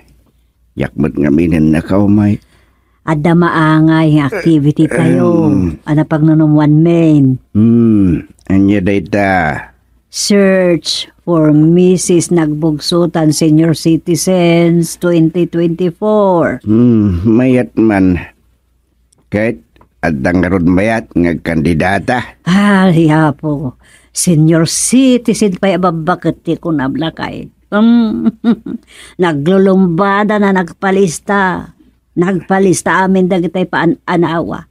Diak met ngamin nakaumay. Adda maangay nga activity tayo. Em. A napagnunumuan men. Hmm, ania dayta? Search for Missus Nagbugsotan Senior Citizens twenty twenty-four. Hmm, mayat man. Ket adda ngarud mayat nga agkandidata? Ay, Apo, senior citizen pay a babbaket ti kunam, lakay. Mm. Naglulumbada na nagpalista. Nagpalista amin dagitay paan-anawa.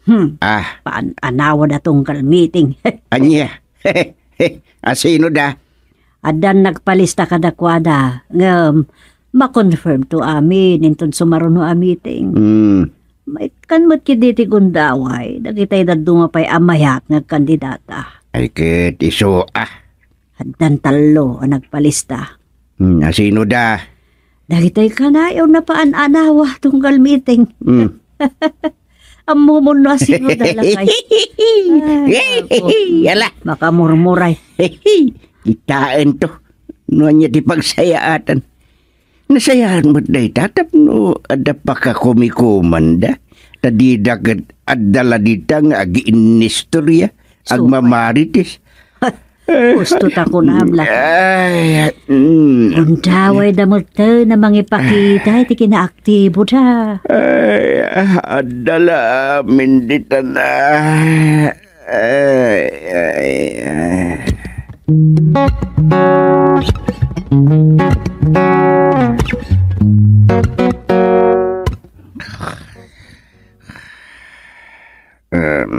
Hmm. Ah. Paan-anawa da tunggal meeting. Ania? Asino da? Addan nagpalista kadakuada, ngem makonfirm to amin inton sumaruno a meeting. Hmm. Maikkan met ketdi ti gundaway, dagitay dadduma pay a mayat nga agkandidata. Ay ket isu, ah. Addan tallo a nagpalista. Hmm, asino da? Dagitay kanayon a paan-anawa tunggal meeting. Hmm. Ammom no asino da, lakay. Ay, Apo. Ala. Makamurmuray. Kitaen to. No ania ti pagsayaatan. Nasayaat met dayta tapno adda pakakumikomanda. Ta dida ket adda la dita nga agiinnistorya, agmamarites. Gusto ta kunam, lakay. Ay, mm. Gundaway da met a mangipakita iti kinaaktibo da. Ay, adda la amin dita na. Ay, ay, ay. Em.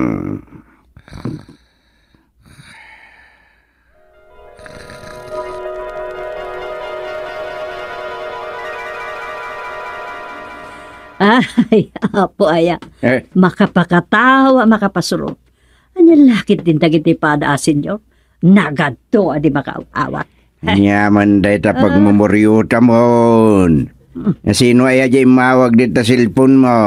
Ay, Apo aya. Eh? Makapakatawa, makapasuro. Ania la ketdin dagiti pada a senior? Nagadto a di makaaw-awat. Ania man dayta pagmumuriotamon? Sino aya diay immawag dita cellphone mo?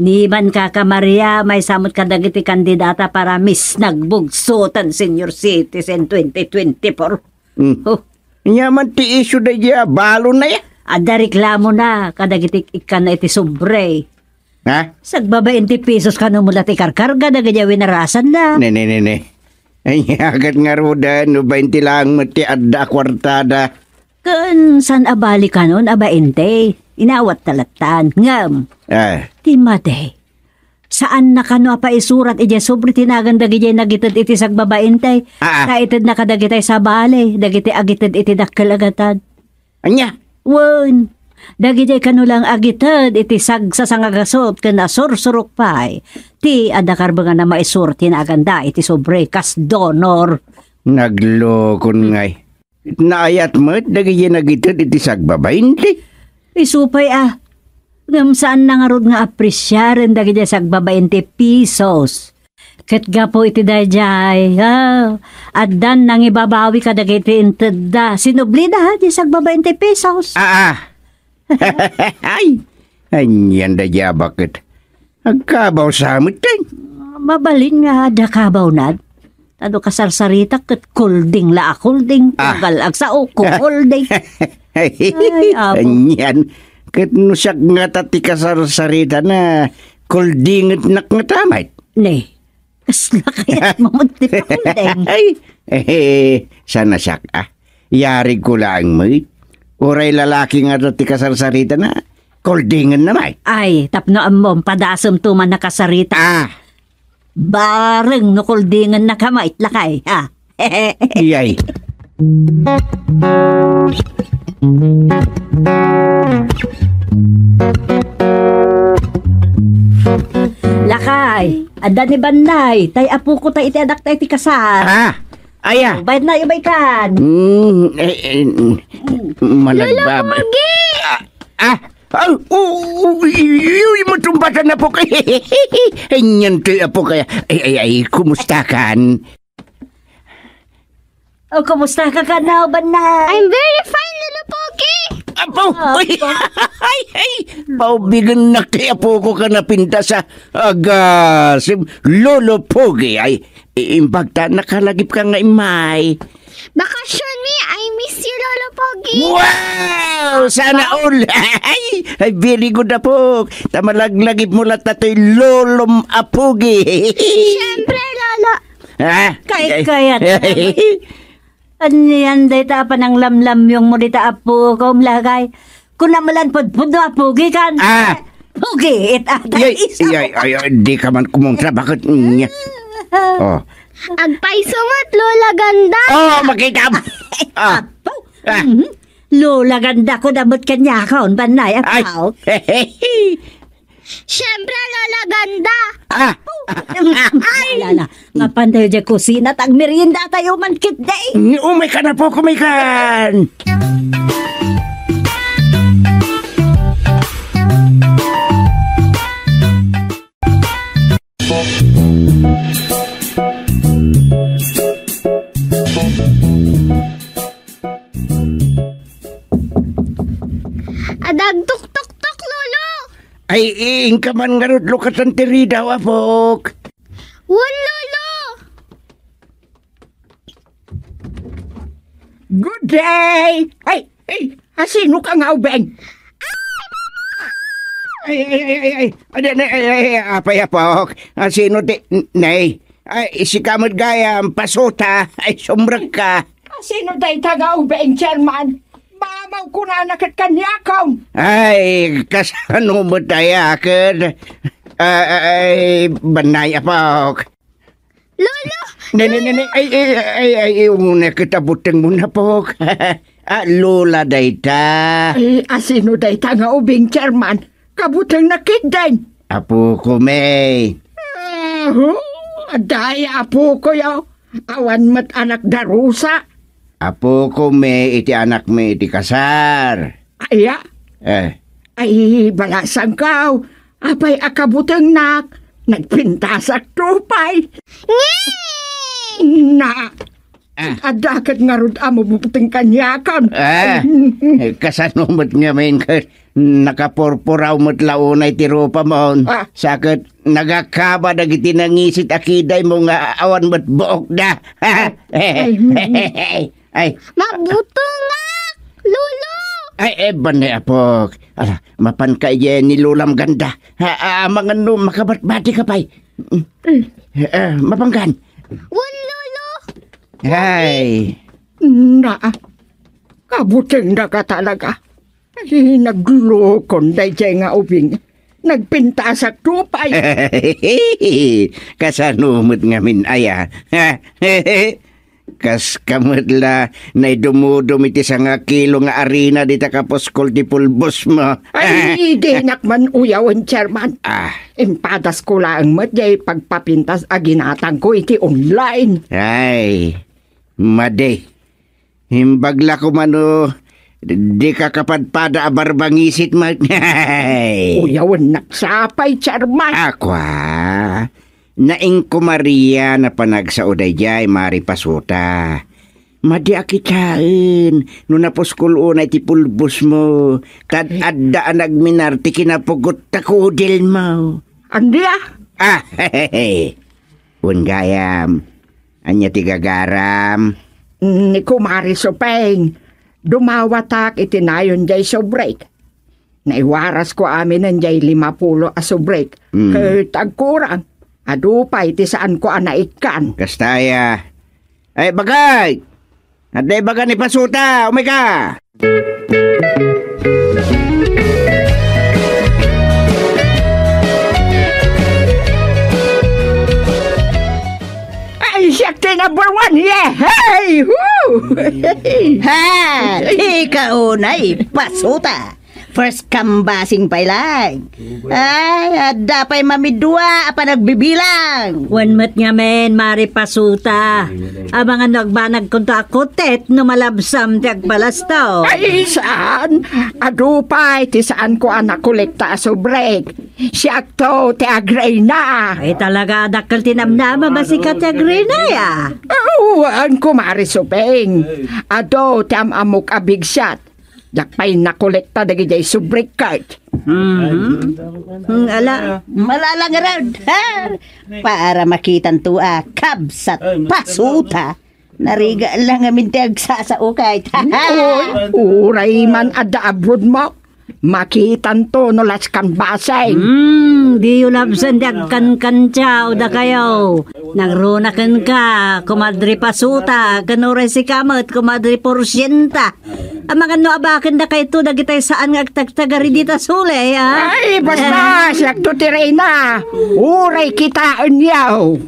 Ni man, Kaka Maria, maysa met kadagiti kandidata para Miss Nagbugso tan Senior Citizen twenty twenty-four. Hmm. Oh. Ania man ti isyu daydiay a balon aya? Adda reklamona kadagiti ikkanna iti sobre. Ha? Sagbabain ti pesos kano mo la ti karkarga dagiti winarasanna. Ne, ne, ne, ne. Ania ket ngaruden no bainte laeng met ti adda a kuartada? Ken saan a bali kanon a bainte? Inawat ta lattan. Ngem, Eh. ti madi, saanna kano a paisurat idiay sobre ti nagan dagiti nagited iti sagbabainte. Ah, ah. Ta itedna kadagiti sabali, dagiti agited iti dakkel a gatad. Ania? Wen, dagiti kano lang agited iti sagsasangagasut ken asursurok pay ti adda karbengan a maisur ti naganda iti sobre kas donor. Naglokon ngay. Naayat met dagiti nagited iti sagbabainte. Isu pay a. Ngem saan na ngarud nga apresiaren dagiti sagbabainte pesos. Ket gapu iti daydiay, ah, addan nangibabawi kadagiti intedda. Sinublida, ha, di sagbabainte pesos. Ah, ah. Ay, anian daydiay a baket. Agkabaw sa met, ten. Mabalin nga adda kabaw, Nad. Tado kasarsarita ket kulding la a kulding. Ah. Tunggal agsao, kukulding. Ay, apo. Anian. Ket no siak ngata ti kasarsaritana, kuldingetnak ngata met. Ne, kasla kayat mo met ti pakulding? Ay, eh, sana siak, ah. Yarigko laeng met. Uray lalaki ngata ti kasarsaritana, kuldingenna met. Ay, tapno ammom, padasemto man a kasarita. Ah. Bareng no kuldingennaka met, lakay, ha? Iyay. Lakay, adda ni Bannay, tay apoko tay iti adakta iti kasar. Ah, aya. Bayad na, ibay kan. Mm, eh, eh, mm, malagbaba. Lolo Pogi! Ah, ah, oh, oh, uy, uy, uy, matumbatan na po kay. Anian toy apo kaya. Ay, ay, ay, kumusta kan? Oh, kumusta ka, kanaw, Bannay? I'm very fine, Lolo Pogi. Apo! Ah, uy! Apo. Ay, ay! Paubigennak ti apoko ka napintas a agasem, Lolo Pogi. Ay, i-, imbag ta nakalagip ka nga immay. Bakasyon mi, I miss you, Lolo Pogi. Wow! Sana all! Ay, ay, very good, apok. Ta malaglagip mo latta toy lolom a Pogi. Siyempre, Lolo. Ah, kay, ay. Kayat. Anian dayta a pananglamlamyong mo dita, apo, kumlagay. Kuna malan pudpudno a Pogi kan. Ah. Pogi, it atay. Iyay, iso. Iyay, ay, ay, di ka man kumuntra, bakit niya? Oh. Agpayso met, Lola Ganda. Oh, makita mo. Ah. Apo. Ah. Mhm. Lola Ganda ko damot kanyakon, Bannay, apo. Ay. Siyempre, Lola Ganda. Ah. Ay! Ala, ala. Mapan tayo dyan kusina, tagmerienda tayo man, kitday. Umay ka na po, kumay kan. Adagtuktuktok, Lolo! Ay, inka man ngarud lukatan ti ridaw, apok. Wen, Lolo! Good day! Ay, ay, asino ka nga ubing? Ay, ay, ay, ay, ay, ay, ay, ay, apay, apok. Asino ti, n-, nay? Ay, sika met gayam, pasuta. Ay, sumrekka. Asino dayta nga ubing, Chairman? Maamaw kunana ket kaniakon. Ay, kasano met aya ket, ah, ay, Bannay, apok. Lolo! Ne, ne, ne, ne. Ay, ay, ay, ay, ay, una ket a buteng mo, apok. Ah, Lola dayta. Ay, asino dayta nga ubing, Chairman? Kabutengna ketdin. Apoko, me. Aho, adda aya apokoyo. Awan met anak darusa. Apoko, me, iti anakmi iti kasar. Aya? Eh. Ay, balasangko. Apay a kabutengnak? Nagpintasak to pay. Nge! Na. Ah. Adda ket ngarud a mabubuteng kaniakan. Ah, kasano met ngamin ket nakapurpuraw met la unay ti rupamon? Ah. Sa ket nagakaba dagiti nangisit a kidaymo nga awan met buokda. Ay, mm. Ay. Mabutengak, Lolo! Ay, eh, banay, apok. Ala, mapanka idiay ni Lolam Ganda. Ha, ah, amangan no makabatbati ka pay. Mm. Eh, eh, mapanggan. Wen, Lolo! Ay. Na, kabutengda ka talaga. Ay, naglukon daydiay nga ubing. Nagpintasak to pay. Kasano met ngamin aya? Kas ka met la naidumudum iti sangakilo nga arina dita kapuskol ti pulbosmo. Ay, dinak man uyawen, Chairman. Ah. Impadasko laeng met jay pagpapintas a ginatangko iti online. Ay, madi. Imbag la koma no, dika kapadpada a barbangisit met. Uyawennak sapay, Chairman. Akua, nainko Maria a panagsao daydiay, Mari Pasuta. Madi a kitaen no napuskol unay ti pulbosmo, ta adda a nagminar ti kinapugot ta kudilmo. Ania? Ah, wen gayam. Ania ti gagaram? Ni Kumari Supeng, dumawatak iti nayon jay subrek. Naiwarasko aminen jay limapulo a subrek. Mm. Ket agkurang, adu pay ti saanko a naikkan. Kasta aya. Ay, bagay! Adda ibaga ni Pasuta, umay ka! Ay, siak ti number one! Yehey! Woo! Ha! Ikaw unay, Pasuta! First kambasing pay lang. Ay, adda pay mamidua a panagbibilang. Wen met ngamin, Mari Pasuta. Amangan no agbanagkonto a kutit no malabsam ti agpalasto. Ay, saan? Adu pay ti saanko a nakolekta a subrek. Siakto ti agreyna. Ay, talaga, dakkel ti namnama, basika ti agreyna, ya. Oo, Kumari Supeng. Adu ti am-ammok a bigsiat. Diak pay nakolekta dagidiay subrek ket. Mhm. Hmm, ala. Malala ngarud. Ha? Para makitanto a kabsat Pasuta. Narigat lang amin ti agsasao ket. Oy, uray man adda abroad mo. Makitanto no las kambasing. Hmm, diyo labsen ti agkankantiaw dakayo. Nagruna kenka, Kumadre Pasuta, ken uray sika met, Kumadre Porsienta. Amangan no abaken dakayto dagitay saan nga agtagtagari dita suli, ha? Ay, basta, siakto ti reyna. Uray kitaenyo.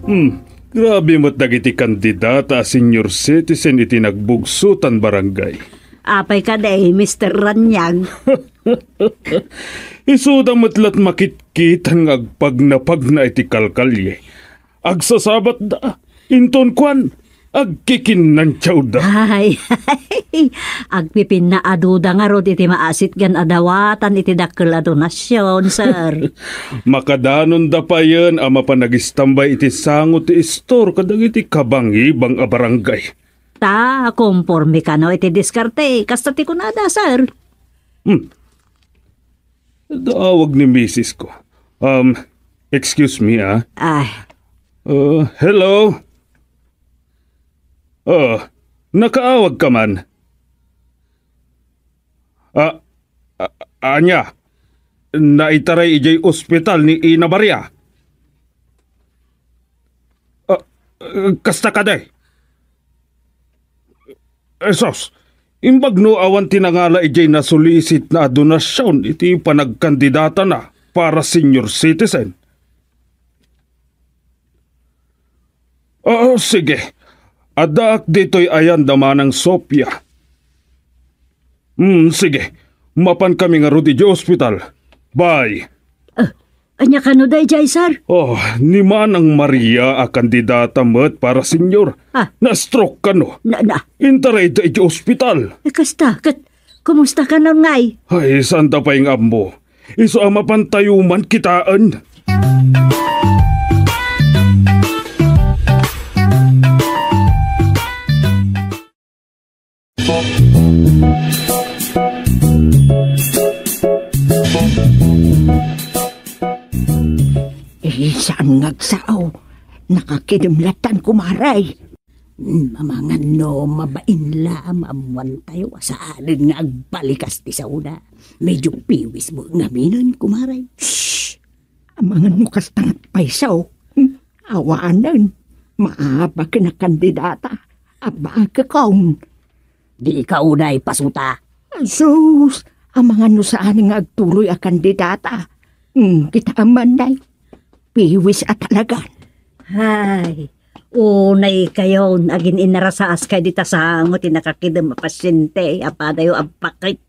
Hmm, grabe met dagiti kandidata a senior citizen iti nagbugsotan barangay. Apay kadi, Mister Ranyag? Isuda met la't makitkitan nga agpagnapagna iti kalkalye. Agsasabatda, inton kuan, agkikinnantiawda. Ay, agpipinnaadda ngarud iti maasitgan a dawatan iti dakkel a donasyon, sir. Makadanonda payen a mapan agistambay iti sango ti istor kadagiti kabangibang a barangay. Ta, komporme kano iti diskarte, kasta ti kunada, sir? Hmm. Daawag ni misis ko. Um, excuse me, ah. Ay. Uh, hello? Uh, nakaawag ka man? Ah, ah, ania? Naitaray idiay ospital ni Ina Maria? Ah, kasta kadi? Jesus, imbag no awan ti nangala idiay nasulisitna a donasyon iti panagkandidatana para senior citizen. Ah, sige. Addaak ditoy ayan da Manang Sofia. Hmm, sige. Mapan kami ngarud idiay ospital. Bye. Ah, ania kano daydiay, sir? Oh, ni Manang Maria a kandidata met para senior. Ah. Na-stroke kano. Na, na. Intarayda idiay ospital. Eh, kasta, ket, kumusta kano ngay? Ay, saan ta pay nga ammo? Isu a mapantayo man kitaen. Eh, saan nga agsao? Nakakidem lattan, kumare. Hmm, amangan no mabain la a maammoantayo a saanen nga agbalikas ti saona. Medyo piwis mo ngaminen, kumare. Shh! Amangan no kasta nga payso. Hmm, awanen. Maapaken a kandidata. Abaekon. Dika unay pasuta. Sus, amangan no saan nga agtuloy a kandidata. Hmm, kitaem man, day. Piwis a talagan. Hay, unay kayon, agin-inarasaas kay dita sango ti nakakidem a pasyente, a padayo agbakit.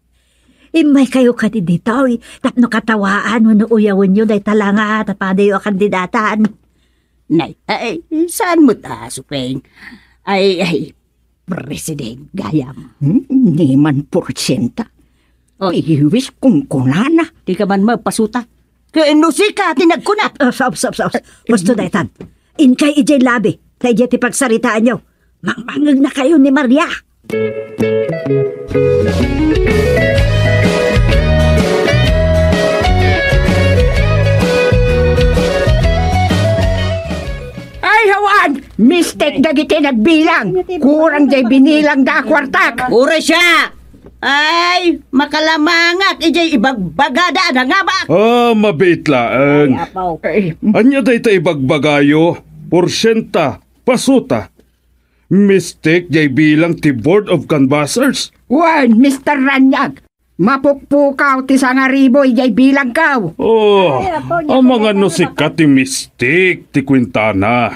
Immay kayo kadi ditoy, tapno katawaan wenno uyawenyo dayta langa ta padayo a kandidatan. Nay, ay, saan met a, Supeng? Ay, ay, President gayam. Hmm, ni man porsyenta. Oh. Piwis kunkunana. Dika man mapasuta. Ken no sika ti nagkuna. Ups, ups, ups, ups. Husto daytan. Inkay idiay labi. Ta idiay ti pagsaritaanyo. Mangmangngegna kayo ni Maria. Ay, awan! Mistake dagiti nagbilang. Kurang jay binilangda a kuartak. Uray siak! Ay, makalamangak idiay ibagbagada a nangabak. Ah, mabiit laeng. Ay, apaw. Ay. Ania dayta ibagbagayo? Porsyenta, pasuta. Mistake jay bilang ti Board of Canvassers. Wen, Mister Ranyag, mapukpukaw ti sangaribu idiay bilangko. Oh, ay, apo, amangan no sika ti mistake ti kuentana.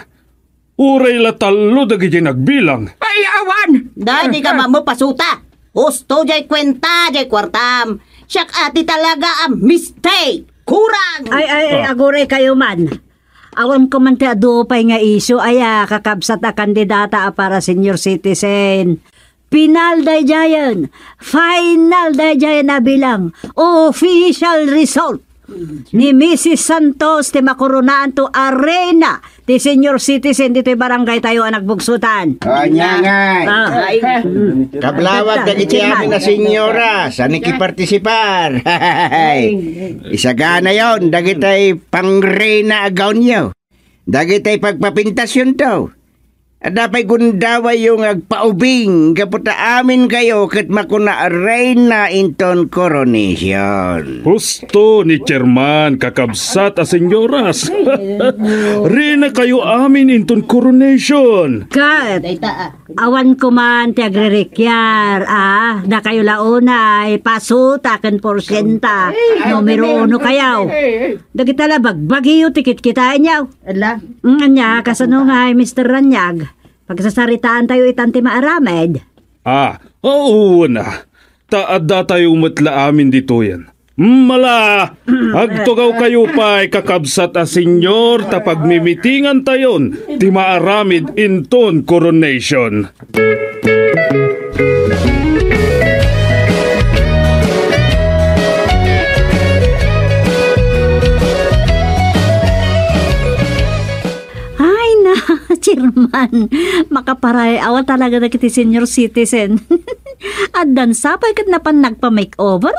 Uray la tallo dagiti nagbilang. Ay, awan! Dadi ka mamupasuta. Husto jay kuenta, jay kuartam. Siak a ti talaga a mistake. Kurang! Ay, ay, ay, ah, aguray kayo man. Awan ko man ti adu pay nga isyu aya, kakabsat a kandidata a para senior citizen. Pinal daydiayen, final daydiayen a bilang, official result ni Missus Santos ti makurunaanto a reyna ti senior citizen ditoy barangay tayo a Nagbugsutan. Ania ngay? Ah. Ay. Kablawag dagiti amin a senyora, saan nga partisipar. Isaganayon dagitay pangreyna a gownyo. Dagitay pagpapintasyonto. Adda pay gundawayyo nga agpaubing gapu ta amin kayo ket makuna a reyna inton coronation. Husto ni Chairman, kakabsat a senyoras. Reyna kayo amin inton coronation. Kat, awan ko man ti agririkyar, ah, dakayo la unay, pasuta ken porsyenta, numero uno kayaw. Dagita la bagbagiyo ti kitkitaenyo. Ala. Mm, ania, kasano nga, Mister Ranyag? Pagsasaritaan tayo itan ti maaramid. Ah, oo na. Ta adda tayo met la amin ditoyen. Mala, agtugaw kayo pay, kakabsat a senyor, ta pagmimitingan tayon ti maaramid inton coronation. Ay na, Chairman, makaparay-awa talaga dagiti senior citizen. Addan sapay ket napan nagpa-makeover.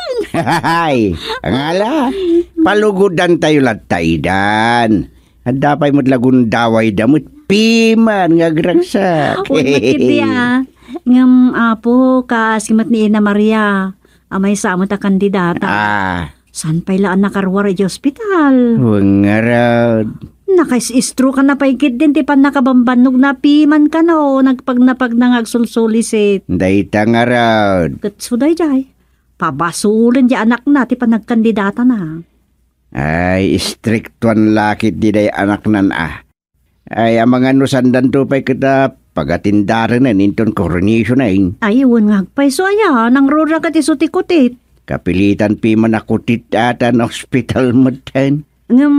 Ay, angala, palugodan tayo latta idan. Adda pay met la gundawayda met piman nga agragsak. Wen met ketdi, ah. Ngem, Apo, kas met ni Ina Maria, a maysa met a kandidata. Ah. Saan pay la a nakaruar idiay ospital? Wen ngarud. Nakais-stroke na pay ketdin ti pannakabambannogna piman kano, nagpagnapagna nga agsulsulisit. Dayta ngarud. Ket su daydiay, pabasolen diay anakna ti panagkandidatana. Ay, istriktuan la ketdi diay anaknan a. Ay, amangan no saandanto pay ket a pagatindarenen inton coronation ay. Ay, wen nga agpayso aya, nangrura ket isu ti kutit. Kapilitan piman a kutit a ta na-ospital metten. Ngem,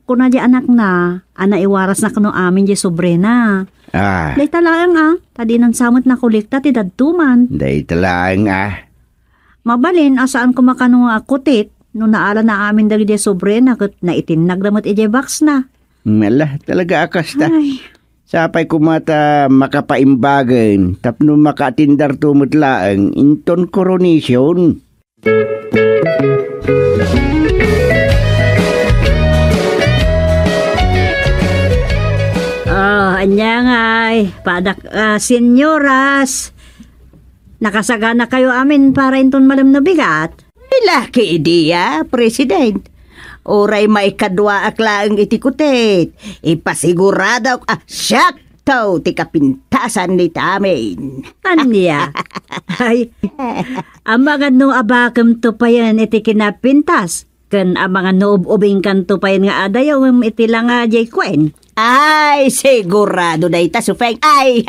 kuna diay anakna, a naiwarasna kano amin diay sobrena. Ah. Dayta laeng a, ta dinan sa met nakolekta ti dadduma. Dayta laeng a. Mabalin a saan koma kano nga kutit, No naalana amin dagiti sobrena ket naitinnagda met idiay box na. Ala, talaga a kasta. Ay. Sapay koma ta makapaimbagen tapno makaatindarto met laeng inton coronation. Oh, ania ngay, padak, ah, senyoras. Nakasaganakayo amin para inton malem no bigat. Ay, laki idi a, President. Uray maikaduaak laeng iti kutit, ipasiguradok a siakto ti kapintasan dita amin. Ania? Ay, amangan no abakemto payen iti kinapintas, ken amangan no ub-ubingkanto payen nga adayawem iti langa diay kuen. Ay, sigurado dayta, Supeng. Ay,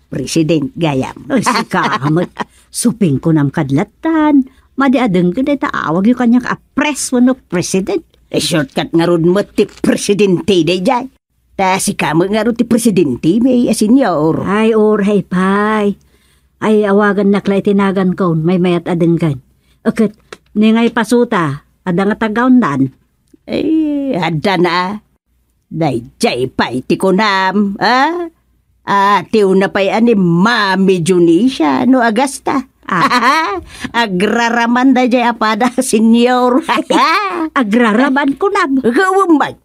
President gayam. Ay, sika met. Supeng kunam kad lattan. Madi a denggen dayta awagyo kaniak a pres wenno president. Eh, shortcut ngarud met ti presidente daydiay. Ta sika met ngarud ti presidente, may a senior. Ay, uray pay. Ay, awagannak la iti nagankon, maymayat a denggen. Ket, ni ngay pasuta, adda nga tagawndan. Ay, adda na. Daydiay pay ti kunam, a? Atiwna pay a ni Mami Dionisia no agasta. Ah. Agraraman daydiay a pada, senyor. Agraraman kunam. Gawem met.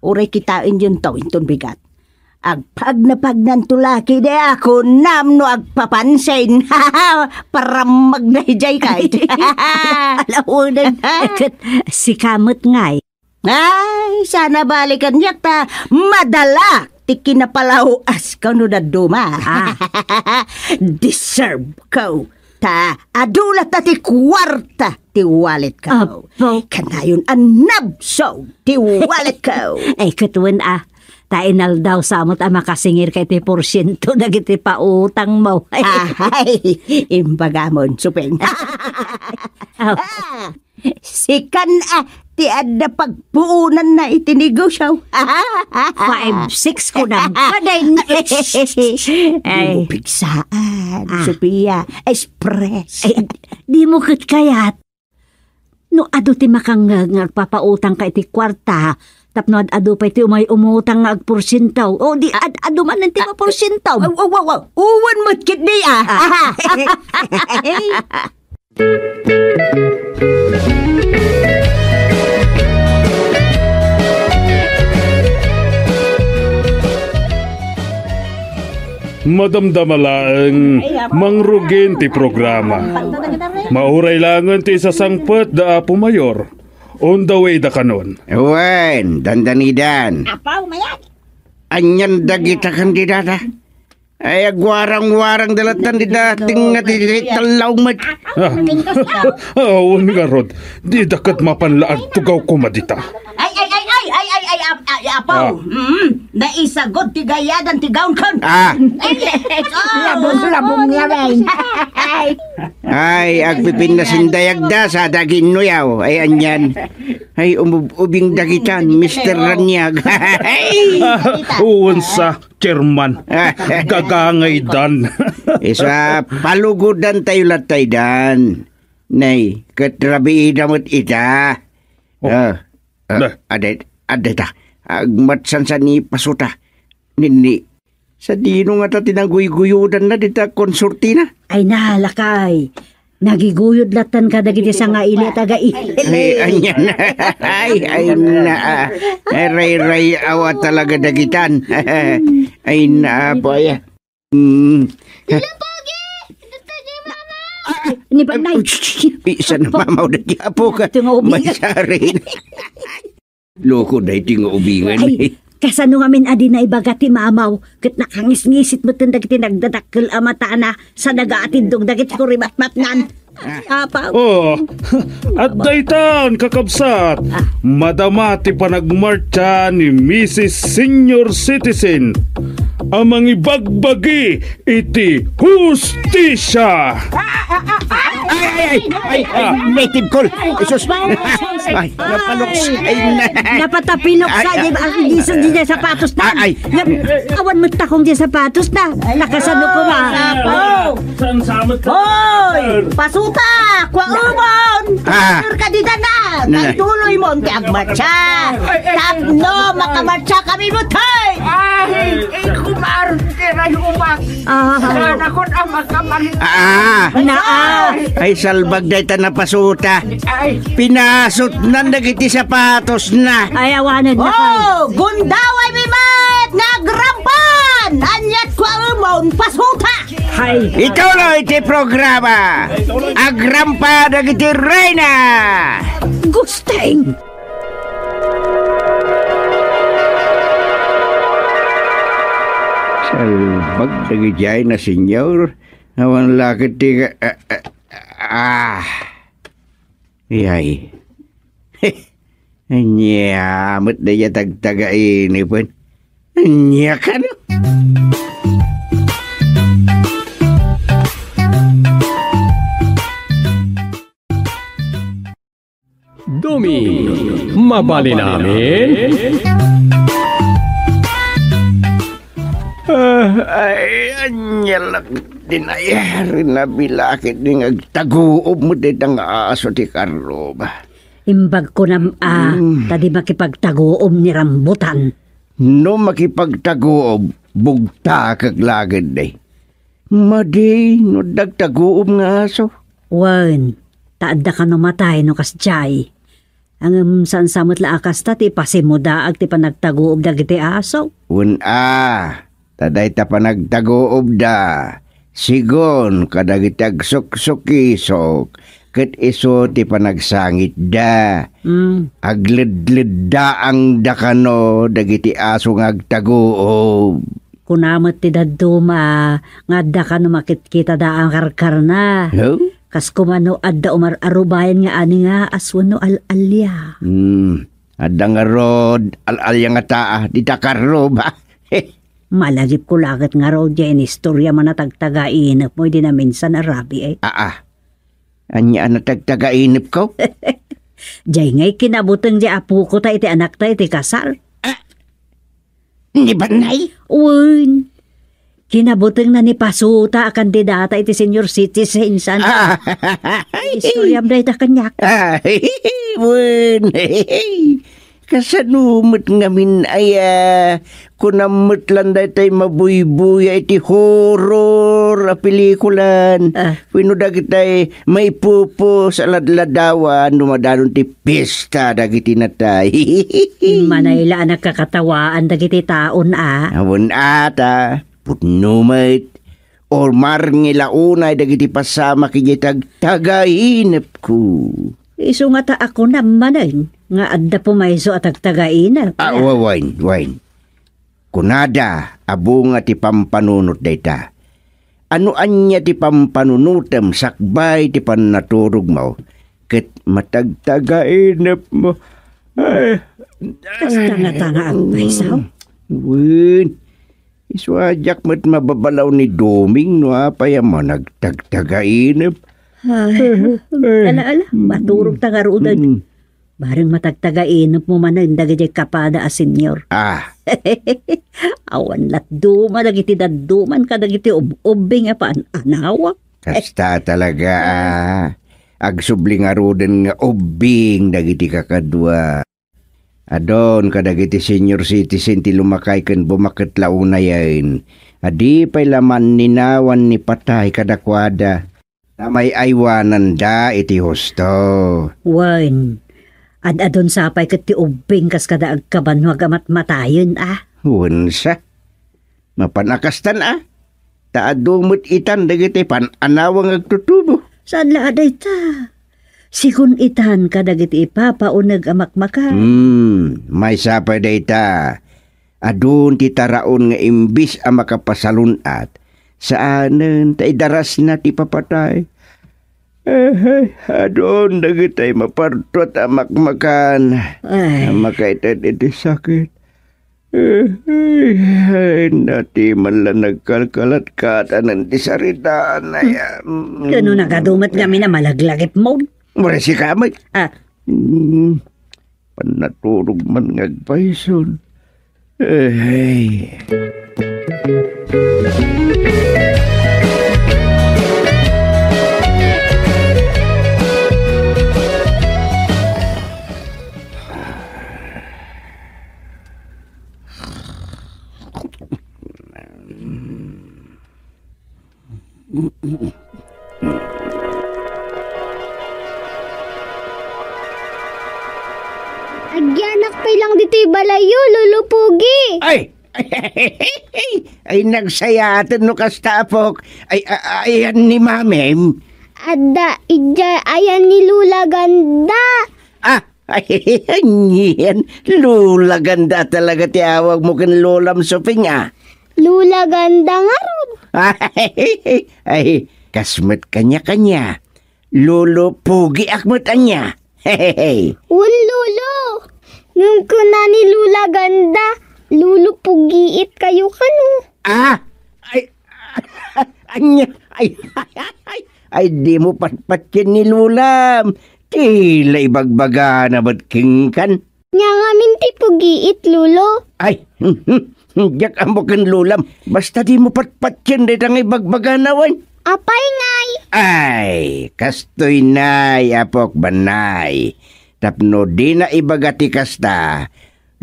Uray kitaenyon to inton bigat. Agpagnapagnan to laki di a kunam no agpapansin. Parammag daydiay kay. Alawanan. Ket sika met ngay. Ay, sana balikan yak ta madala ti kinapalaw-as ko no dadduma. Ah. Deserve ko ta adu latta ti kuarta ti wallet ko. Apo. Kanayon a nabsog ti wallet ko. Ay, ket wen a, ta inaldaw sa met a makasingir ka iti porsiento dagiti pautang mo. Ay, imbagamon, Supeng. Aw. Ah, Sikan a ti adda pagpuonanna iti negosyo. Five, six ko nang paday ni. Ay. Di mo pigsaan, Ah. Sophia. Express. Ay, di mo ket kayat. No adu ti makangngeg nga agpapautang ka iti kuarta, tapno ad-adu pay ti umay umutang nga agporsiento. O di ad-adu manen ti maporsiento. Wow, wow, wow, wow. Uwan met ket di, ah. Ah. Madamdama laeng mangrugin ti programa. Mauray laengen ti isasangpet da Apo Mayor. On the way da kanon. Wen, dandanidan. Apaw, mayat. Anian dagita kandidata? Ay, agwarang-warang da lattan dita, tinga ti, ti, tallaw met. Ah. Awan ngarud, dida ket mapan la agtugaw koma dita. Ay, ay, ay, ay, ay, ay, ay, ap-, ay, apaw. Ah. Mm, naisagod ti gayadan ti gawnkon. Ah. Ay, ay, ay, Labong, labong niya, bay. Ay. Ay, agpipinna sindayagda, sa daginnuyaw. Ay, anian. Ay, umub-ubing dagitan, Mister Raniag. Ay. Ah, uwan sa. Chairman. Gagangaydan. Isa, palugodan tayo lataydan. Nay, ket rabiida met ita. Oh. Ah, ah, Nay. Aday, aday ta. Agmatsansan ni pasuta. Nini. Sadino nga ta tinaguyguyodan na dita konsortina? Ay na, lakay. Nagiguyod lattan kadagiti sangaili a taga-ili. Ay, anian. Ay, ay, na. Ay, ray-ray, awa talaga dagitan. Ay, na, boy. Mm. Hello, Pogi! Dito ni Mama! Ay, ni Banay. Ay, shh, shh, shh. Isa na mamaw na di apo ka. Ito nga ubingan. Masarin. Loko na iti nga ubingan. Ay, kasano ngamin a di naibaga ti mamaw? Ket nakangisngisit met dagiti nagdadakkel a matana sa nagaatindog dagiti kurimatmatnan. Apaw. Oh, adda itan, kakabsat. Ah. Madama ti panagmartsa ni Missus Senior Citizen a mangibagbagi iti hustisya. Ay, ay, ay, ay, ay, native call. Jesus. Ay, napaluksa. Ay, na. Napatapilok sa, ay, di ba, ang Jesus, di niya sapatos na. Ay, ay. Nap-, awan mo takong di sapatos na. Nakasano ko ba? Oh. Saan sa amat ka? Hoy! Pasuta! Kua umon! Ah. Pastor ka di dana! Na. Kay tuloy mo ti agmatsa! Tapno makamatsa kami mo, tay! Ay, ay, kumar, kira yung umak. Ah. Sana ko na makapalit. Ah. Naa. Ay, salbag dayta napasuta. Ay. Pinasot nan dagiti sapatos na. Ay, awanen na. Oh, gundaway mi met nga agrampan! Anyat ko ang umon, pasuta! Hay. Ituloy ti programa. Agrampa dagiti reyna. Gusting. Salbag dagiti ay na, Señor. Awan la ket ti, ah, ah, ah. Yay. Ania met dayta tagtagainepen. Ania kano? Dumi, mabalin amin? Ah, ay, ania la ket din ay, rinabilakit din agtaguob met dayta nga aso ti karruba. Imbag kunam a, mm, ta di makipagtaguob ni rambutan. No makipagtaguob, bugtakek la ket di. Madi no adda agtaguob nga aso. Wen, ta adda kano matay no kasdiay. Ngem saan sa met la a kasta ti ipasimudaag ti panagtaguob dagiti aso. Wen a, ta dayta panagtaguobda, sigun kadagiti agsuksukisok, ket isu ti panagsangitda. Mm. Agledleddaangda kano dagiti aso nga agtaguob. Kuna met ti dadduma nga adda kano makitkitada a karkarna. Huh? Kas koma no adda umar-arubayan nga ani nga as wenno al-alia. Hmm. Adda ngarud al-alia nga taa, dita karruba. Malagipko la ket ngarud diay inistoriam a natagtagainepmo idi naminsan a rabii, eh. Aa. Ania a natagtagainepko? Diay ngay kinabuteng diay apoko ta iti anakta iti kasar. Ah, ni Banay? Wen. Kinabutengna ni Pasuta a kandidata iti senior citizen, san? Ah. Istoriam dayta kaniak. Ah, wen. Kasano met ngamin aya? Kunam met lan daytay mabuybuya iti horror a pelikulan. Ah. Wenno dagitay maipupos a ladladawan no madanon ti pista dagiti natay. Manay la a nagkakatawaan dagiti taon a. Awan ata, pudno met. Umarngi la unay dagiti pasamak idiay tagtagainepko. Isu nga ta a kunam manen nga adda pumayso a tagtagainep. Ah, wa-, wen, wen. Kunada a bunga ti pampanunot dayta. Ano ania ti pampanunotem sakbay ti pannaturogmo ket matagtagainepmo? Ay. Kasta nga ta nga agpayso? Wen. Isu a diak met mababalaw ni Doming no apay a managtagtagainep. Ay, ala, ala, maturog ta ngaruden. Mm. Bareng matagtagainep mo manen dagiti kapada a senior. Ah. Awan latduma dagiti dadduman kadagiti ub-, ubbing a paan-anawak. Kasta talaga, ah. Agsubli ngaruden nga ubbing dagiti kakadua. Adun kadagiti senior citizen ti lumakay ken bumaket la unayen a di pay la manninawan ni patay kadakuada. Ta may-aywananda iti husto. Wen, ad-adun sa pay ket ti ubbing kas kada agkabanwag a matmatayen, a? Wen sa. Mapan a kastan, a? Ta adu met itan dagiti pan-anawa nga agtutubo. Saan la a dayta? Sigun itan kadagiti ipapauneg a makmakan. Hmm, maysa pay dayta. Adun ti taraon nga imbis a makapasalun-at, saanen ta idarasna ti papatay. Eh, adun dagitay mapartuat a makmakan. Ay. A makaited iti sakit. Ay, ay, nati man la nagkalkalat katanen ti saritaan, ay, ah, mm. Kano nagadumet ngamin a malaglagipmo? Mura sika met. Ah. Mm. Pannaturog man nga agpayson. Ay. Agyanak pay lang ditoy balayyo, Lolo Pogi. Ay! Ay, nagsayaten no kasta, apok. Ay, a-, ayan ni Mamim? Adda, idiay ayan ni Lola Ganda. Ah, ay, anian, Lola Ganda talaga ti awagmo ken Lolam Suping, ah. Lola Ganda ngarud. Ay, ay, kas met kaniak ania. Lolo Pogiak met ania. Wen, Lolo. Ngem kuna ni Lola Ganda, Lolo Pogiit kayo kano. Ah, ay, ania, ay, ay, ay, ay, ay, di mo patpatien ni Lolam. Ti la ibagbagana met kenkan. Nia ngamin ti Pogiit, Lolo. Ay, diak ammo ken Lolam. Basta di mo patpatien dayta nga ibagbagana wen. Apay ngay? Ay, kastoy nay, apok, bannay. Tapno dina ibaga ti kasta,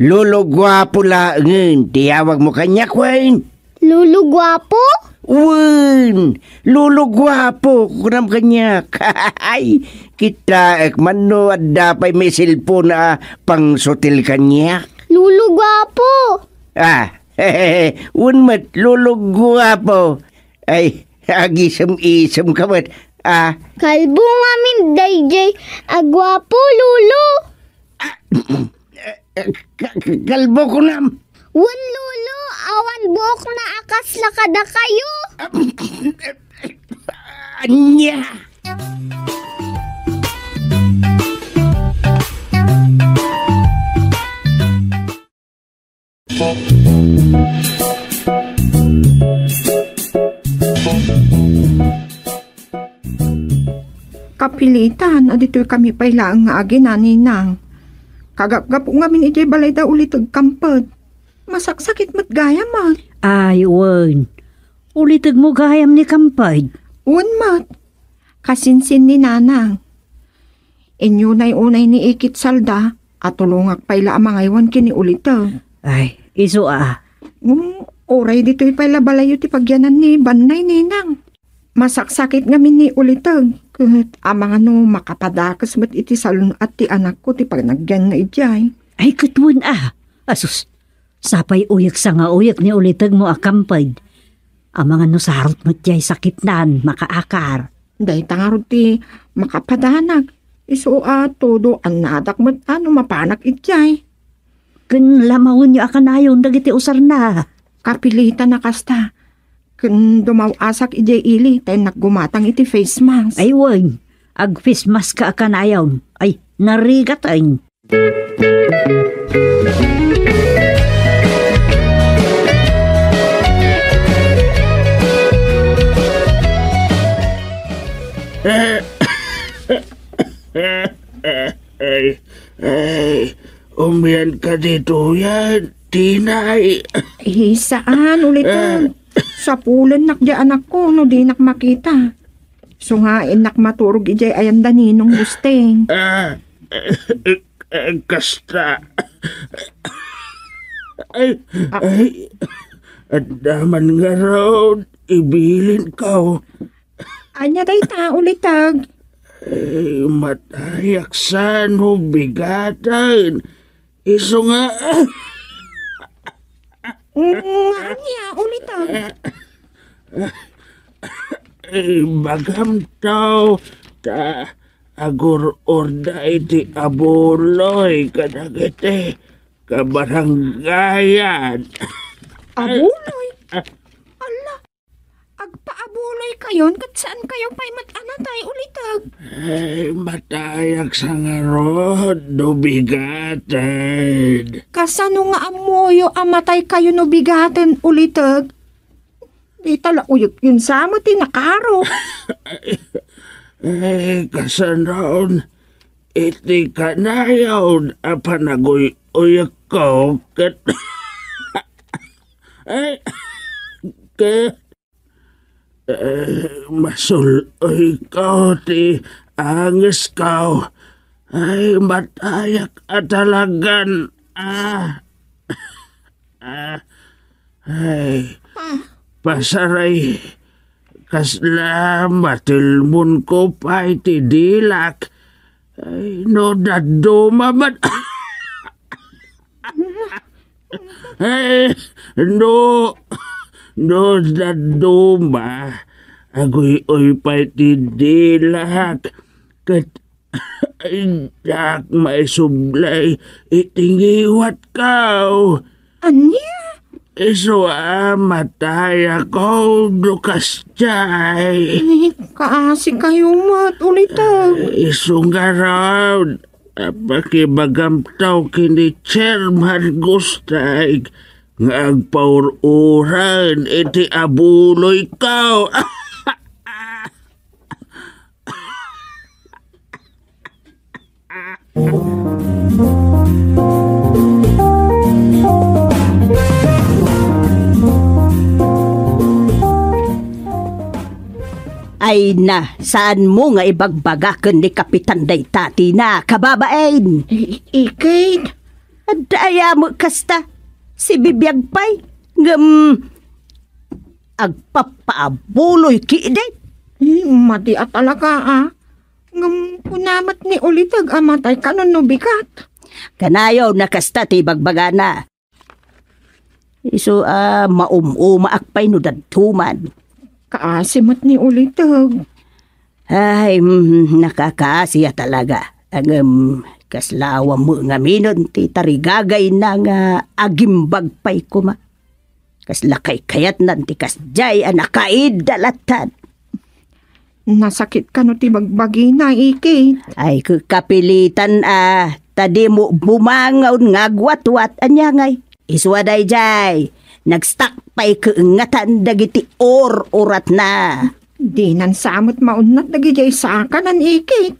Lolo Guapo laengen ti awagmo kaniak wen. Lolo Guapo? Wen, Lolo Guapo, kunam kaniak. Ay, kitaek man no adda pay may cellphone a pangsutil kaniak. Lolo Guapo! Ah, wen met, Lolo Guapo. Ay, agisem-isem ka met, ah. Kalbo ngamin dayjay a guapo, Lolo. Ah, Eh, ka-, ka-, kalbo kunam. Wen, Lolo, awan buokna a kasla kadakayo. Ania? Kapilitan a ditoy kami pay laeng nga agina, Ninang. Kagapgapu ngamin idiay balayda uliteg Kamped. Masaksakit met gayam, ah. Ay, wen. Ulitegmo gayam ni Kamped. Wen met. Kasinsin ni Nanang. Inyunay unay ni Ikit Salda a tulongak pay la a mangaywan ken ni Uliteg. Ay, isu a. Ngem, uray ditoy pay la balayyo ti pagyanan ni Bannay, Ninang. Masaksakit ngamin ni Uliteg, ket amangan no makapadakes met iti salun-at ti anakko ti panagyan nga idiay. Ay, ket wen a. Asus, sapay uyeksa nga uyek ni Ulitegmo a Kamped. Amangan no sarot met diay sakitnan, makaakar. Dayta ngarud ti makapadanak. Isu a todo annadak met a no mapanak idiay. Ken lamawenyo a kanayon dagiti usarna. Kapilitan a kasta. Ken dumaw-asak idiay ili ta innak gumatang iti face mask. Ay wen, ag-face mask ka a kanayon. Ay, narigaten. Ay, ay, umian ka ditoy, Tinay. Eh, saan, Uliteg? Ah. Sapulennak di anakko no dinak makita. Isu nga innak maturog idiay ayan da Ninong Gusting. Ah, eh, eh, kasta. Ay, ah. Ay, adda man ngarud, ibilin ko. Ania dayta, Uliteg? Eh, matayak sa no bigaten. Isu nga. Nga ania, Uliteg? Ibagam to, ta agur-orda iti abuloy kadagiti kabarangayan. Abuloy? Ala, ag-, Paabuloykayon ket saankayo pay met a natay, Uliteg? Ay, matayak sa ngarud no bigaten. Kasano nga ammoyo a mataykayo no bigaten, Uliteg? Dita la uyekyon sa met ti nakaro. Ay, kasano iti kanayon a panaguy-uyekko ket, ay, ket, eh, masul-oyko ti angesko. Ay, matayak a talagan, ah. Ah, ay, pasaray, kasla matilmonko pay ti dilak. Ay, no dadduma man. Ay, no, no dadduma, aguy-uy pay ti dilak. Ket Ay, diak maisubli iti ngiwatko. Ania? Isu a matayakon no kasdiay. Ay, kaasikayo met, Uliteg. Isu ngarud a pakibagamto ken ni Chairman Gustay nga agpaur-uran iti abuloyko. Ay na, saanmo nga ibagbaga ken ni Kapitan dayta, Tina, kababain? I-, ikit? Adda aya met kasta? Sibibiag pay? Ngem agpapaabuloy ketdi? Hmm, madi a talaga, a. Ngem kuna met ni Uliteg a matay kanon no bigat. Kanayon a kasta ti ibagbagana. Isu a maum-umaak pay no dadduma. Kaasi met ni Uliteg. Ay, mm, nakakaasi a talaga. Ngem, kasla awan met ngaminen ti tarigagayna nga agimbag pay koma. Kasla kaykayatnan ti kasdiay a nakaidda lattan. Nasakit kano ti bagbagina, ikit? Ay, ka-, kapilitan a, ta dimo bumangon nga agwatwat, ania ngay? Isu a daydiay, nag-stuck pay ket ngatan dagiti ur-uratna. Dinan sa met maunnat dagidiay sakanan, ikit.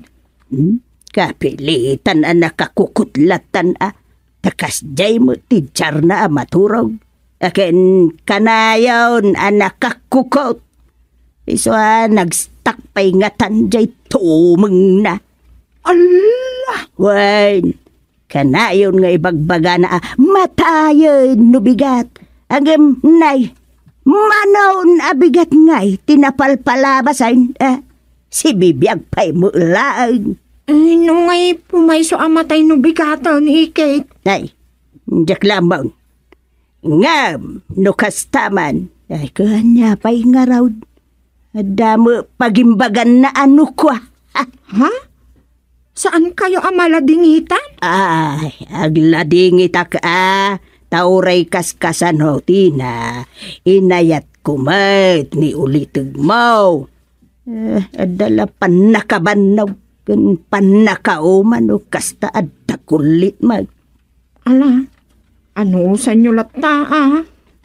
Hmm? Kapilitan a nakakukot lattan a, ta kasdiay met ti diarna a maturog. Ken kanayon a nakakukot. Isu a nag-stuck pay ngatan diay tumengna. Allah! Wen, kanayon nga ibagbagana a matayen no bigat. Ngem nay, manon a bigat ngay ti napalpalabasen, a? Sibibiag pay met laeng. Ay, no ngay pumayso a matay no bigaten, ikit? Nay, diak laeng. Ngem, no kasta man, ay, ania pay ngarud? Adda met pagimbaganna a no kua. Ha? Saankayo a maladingitan? Ay, agladingitak a, ta uray kaskasano, Tina, inayatko met ni Ulitegmo. Eh, adda la pannakabannog ken pannakauma no kasta adda kullit met. Ala, anusanyo latta, a?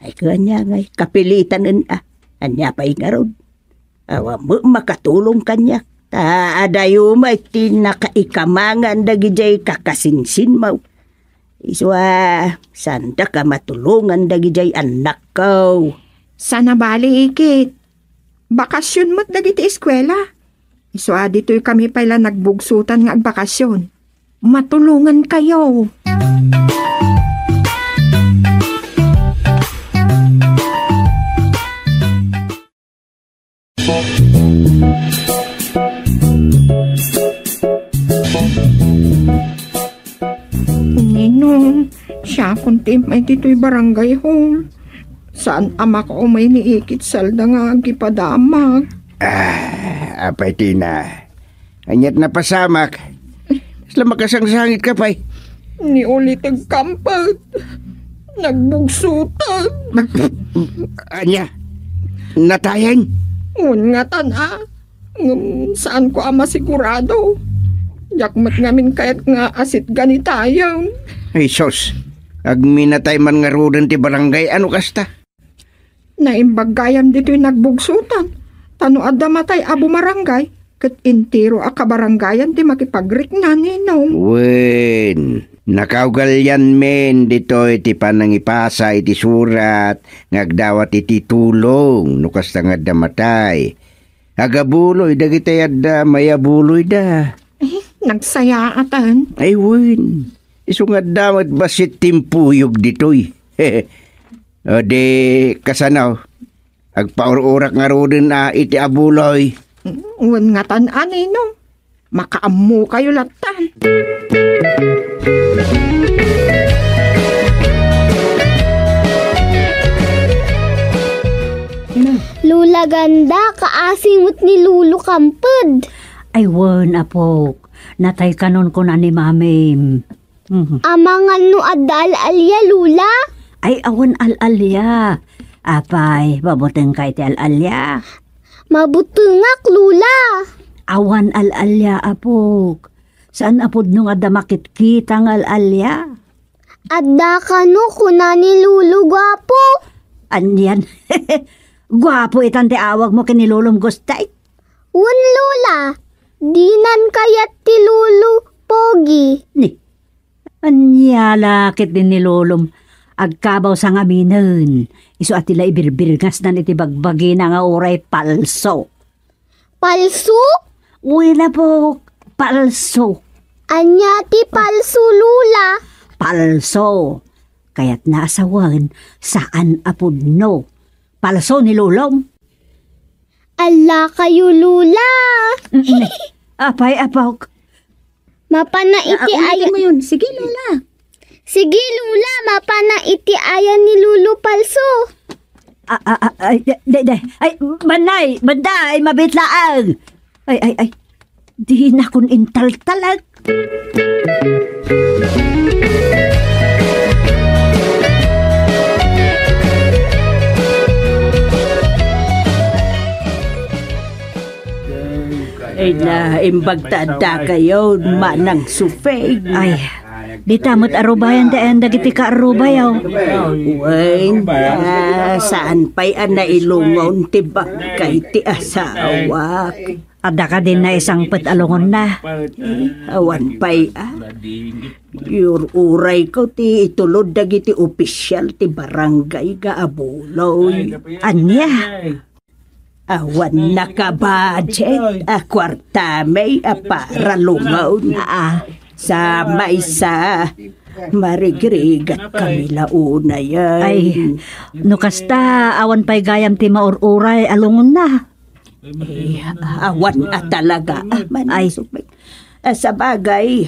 Ay, ania ngay, kapilitanen, a. Ania pay ngarud? Awan met makatulong kaniak. Ta adayo met ti nakaikamangan dagidiay kakasinsinmo. Isu a, saandak a matulongan dagidiay annakko. Saan a bali, ikit. Bakasyon met dagiti eskuela. Isu a ditoykami pay la nagbugsotan nga agbakasyon. Matulongankayo. Ninong, siakon ti immay ditoy barangay hall. Saan a makaumay ni Ikit Salda nga agipadamak. Ah, apay, Tina. Ania't napasamak? Kasla makasangsangitka pay. Ni Uliteg kampet. Nagbugsotan. Ania? Natayen? Wen ngatan a, ngem saanko a masigurado. Diak met ngamin kayat nga asitganitayen. Ay sus, agminatay man ngaruden ti barangay a no kasta. Naimbag gayam ditoy nagbugsotan, ta no adda matay a bumarangay, ket entero a kabarangayan ti makipagrikna, Ninong. Wen, nakaugalianmin ditoy ti panangipasa iti surat nga agdawat iti tulong no kasta nga adda matay. Agabuloy dagiti adda mayabuloyda. Eh, nagsayaatan. Ay, wen. Isu nga adda met bassit ti impuyog ditoy. O di, kasano? Agpaur-urak ngaruden a iti abuloy. Wen ngatan a, Ninong. Makaammokayo lattan. Lola Ganda, kaasi met ni Lolo Kamped. Ay, wen, apok. Natay kanon kuna ni Mamim. Mhm. Amangan no adda al-alia, Lola? Ay, awan al-alia. Apay, mabutengka iti al-alia? Mabutengak, Lola. Awan al-alia, apok. Saan a pudno nga adda makitkita nga al-alia? Adda kano, kuna ni Lolo, guapo. Anian? Guapo itan ti awagmo ken ni Lolom Gustay? Wen, Lola. Dinan kayat ti Lolo, pogi. Ni, ania la ket ni Lolom? Agkabaw sangaminen. Isu a ti la ibirbirngasnan iti bagbagina nga uray palso. Palso? Wen, apok, palso. Ania ti palso, Lola? Palso. Kayatna a sawen, saan a pudno. Palso ni Lolom. Allakayo, Lola. Mm, apay, apok. Mapanna iti Ah, ulitin ay- mo yun. Sige, Lola. Sige, Lola, mapanna iti ayan ni Lolo palso. Ah, ah, ah, ay, day, day, day. Ay, manay, banda, ay, mabit laang. Ay, ay, ay. Dinakon intaltalag. Ay na, imbag ta adda kayo, Manang Sufig. Ay, dita met arubayan ti ayan dagiti kaarubayo. Wen, ah, saan pay a nailungon ti bangkay ti asawak. Adda kadi naisangpet a lungonna? Eh, awan pay, ah. Ur-urayko ti itulod dagiti opisyal ti barangay nga abuloy. Ania? Awan nakabudget a kuartami a para lungon. Ah. Sa maysa, marigrigat kami la unay. Ay, no kasta, awan pay gayam ti maur-uray a lungon na. Eh, awan a talaga, ah, Ay. Manang Sufig. Ah, sa bagay,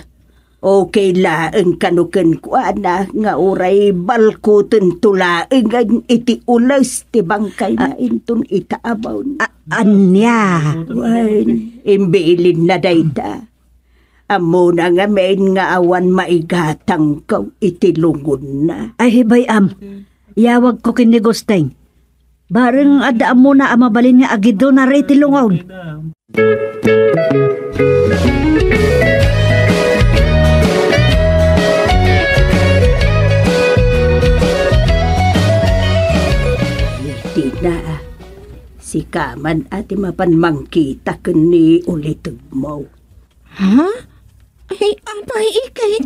okay laeng kano kenkuana nga uray balkuten to laengen iti ules ti bangkay na Ah. inton ita a baon. A-, ania? Wen, imbilin na dayta. Ammona ngamin nga awan maigatangko iti lungonna. Ay, bay-am. Yawagko ken ni Gusteng. Bareng adda ammona a mabalin nga agidona iti lungon. Dina, sika man a ti mapan mangkita ken ni ulitegmo. Ha? Ay, apay iket?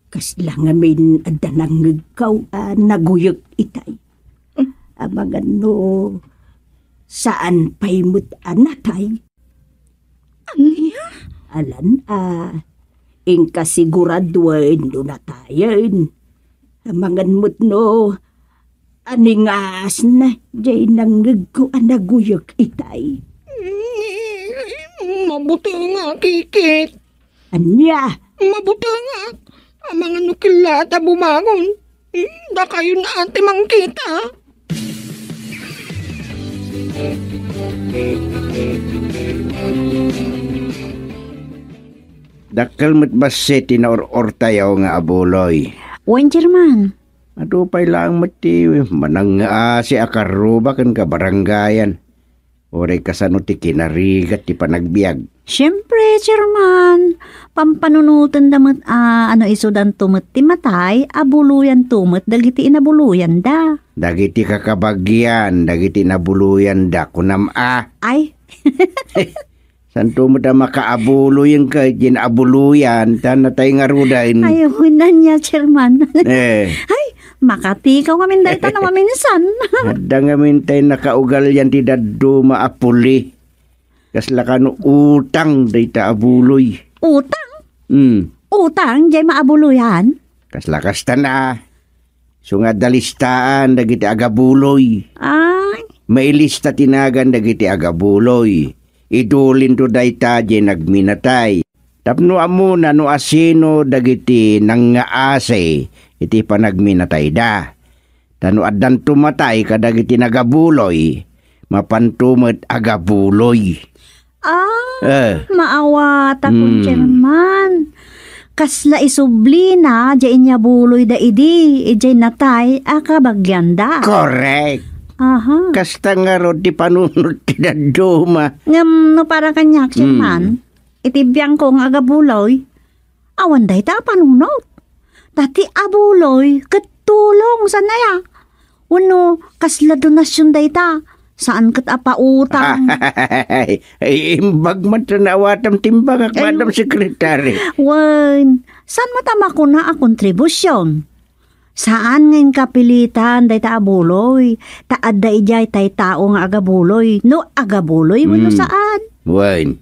Kasla ngamin adda nangngegko a naguyek itay. Amangan no saan pay met a natay. Ania? Alan a, inka siguraduen no natayen. Amangan met no aningasna jay nangngegko a naguyek itay. Mabutengak, iket. Ania? Mabutengak. Amangan no kellaat a bumangon. Hmm, dakayon a ti mangkita. Dakkel met bassit ti naur-urtayo nga abuloy. Wen, German. Adu pay laeng met ti manangngaasi a karruba ken kabarangayan. Uray kasano ti kinarigat ti panagbiag? Siempre, Chairman, pampanunotenda met a, ano, isudanto met ti matay, abuloyanto met dagiti inabuloyanda. Dagiti kakabagian, dagiti inabuloyanda, kunam a. Ay. Santo met a makaabuloy ket yen abuloyan, ta natay ngaruden. Ay, wen ania, Chairman. Eh. Ay, makatikaw ngamin dayta no maminsan. Adda ngamin tay nakaugalian ti dadduma a puli. Kasla kano utang dayta abuloy. Utang? Hmm. Utang, jay maabuloyan? Kasla kastan a. Isu nga adda listaan dagiti agabuloy. Ay. Mailista ti nagan dagiti agabuloy. Idulinto dayta jay nagminatay. Tapno ammona no asino dagiti nangngaasi iti panagminatayda. Ta no addanto matay kadagiti nagabuloy, mapanto met agabuloy. Ah, eh. Maawatak, hmm. Chairman. Kasla isublina, jay inyabuloyda idi, ijay natay a kabagianda. Correct. Aha. Kasta ngarud ti panunot ti dadduma. Ngem no para kaniak, hmm. Chairman, iti biangko nga agabuloy, awan dayta a panunot. Ta ti abuloy ket tulong, saan aya? Wenno kasla donasion dayta? Saan ket a pautang? Ay, imbag man ta naawatam ti imbagak, ay, Madam Secretary. Wen, saan met a makuna a kontribusion? Saan nga inkapilitan dayta a buloy, ta adda idiay tattao nga agabuloy, no agabuloy wenno, hmm, saan. Wen.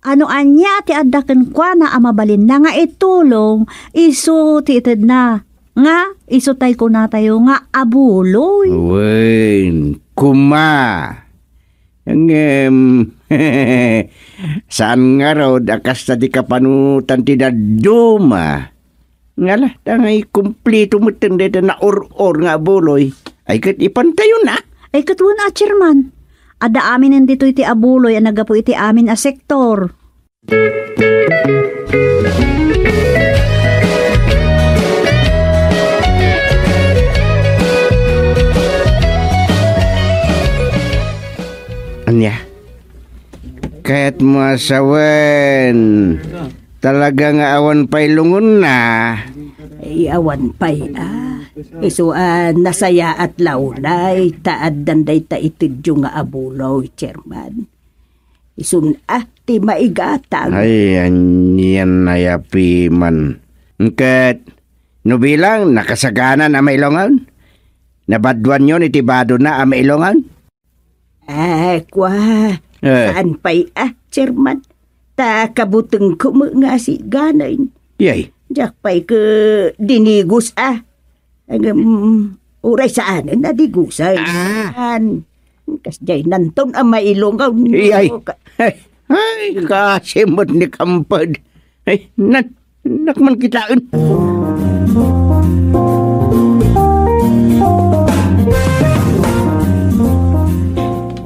Ano ania ti adda kenkuana a mabalinna nga itulong, isu ti itedna, nga isu tay kunatayo nga abuloy. Wen, koma. Ngem, saan ngarud a kasta ti kapanunotan ti dadduma. Ngala, ta nga ikumplito metten dayta naur-or nga abuloy. Ay ket ipantayona. Ay ket wen a, Chairman. Adda aminen ditoy ti abuloy a naggapu iti amin a sektor. Ania? Ket masawen, talaga nga awan pay lungonna. Ay, awan pay, a. Isu a nasayaat la unay, ta addan dayta itedyo nga abuloy, Chairman. Isun a ti maigatang. Ay, anian a yapiman. Ket, no bilang, nakasaganan a mailungon? Nabaduanyon iti badona a mailungon? Ah, kua. Eh. Saan pay, a, Chairman? Ta kabutengko met nga asiganen. Yay. Diak pay ket dinigos, a. Ngem, uray saanen a digusen. Ah. An, kasdiay nanton a mailungon. Yay. Ka- Ay, ay, kaasi met ni Kamped. Ay, nan, Nak man kitaen.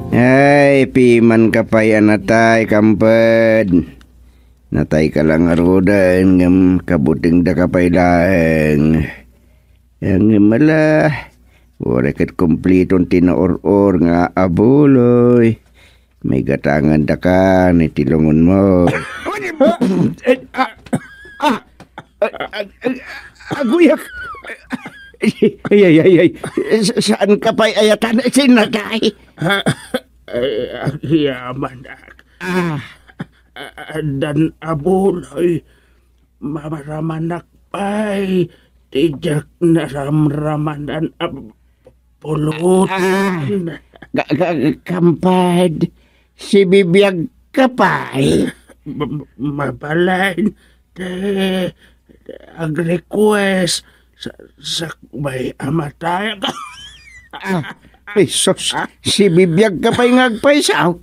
Ay, pimanka pay a natay, Kamped. Natayka la ngaruden, ngem kabutengdaka pay laeng. Ngem ala, uray ket kumpliton ti naur-or nga abuloy. Maigatangandaka iti lungonmo. Ah, ah, ah, ah, aguyak. Ay, ay, ay, ay. Sa-, saanka pay ayatan, sinatay? Ay, agyamanak. Ah. Addan abuloy. Maramanak pay ti diak naramramanan a pulutan. Ah, ka-, ka-, Kamped, sibibiagka pay? Ma-, mabalin ti ag-request sa-, sakbay a matay. Ah, ay, sus, sibibiagka pay nga agpayso?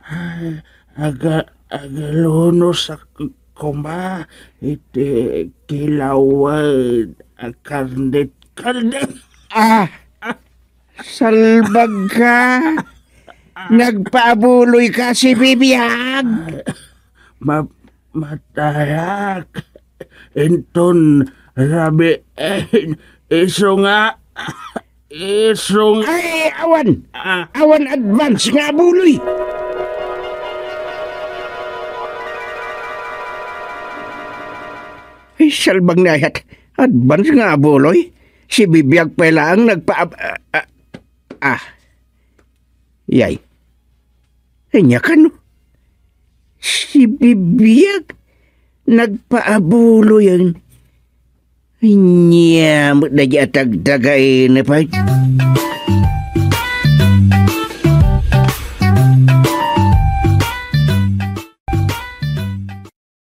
Ay, aga-, agalunosak koma iti kilawed a karnet-karnet. Ah! Salbagka! Nagpaabuloyka, sibibiag! Ma-, matayak. Inton rabii, isu nga Isong... Ay, awan! Ah. Awan advance nga abuloy! Ay, salbang na ayat. Advance nga abuloy? Si Bibiag pay laeng nagpa-, ah, ah, ah. Yay. Anya kano? Si Bibiag nagpaabuloyen. Anya met daydi a tagtagaina pay.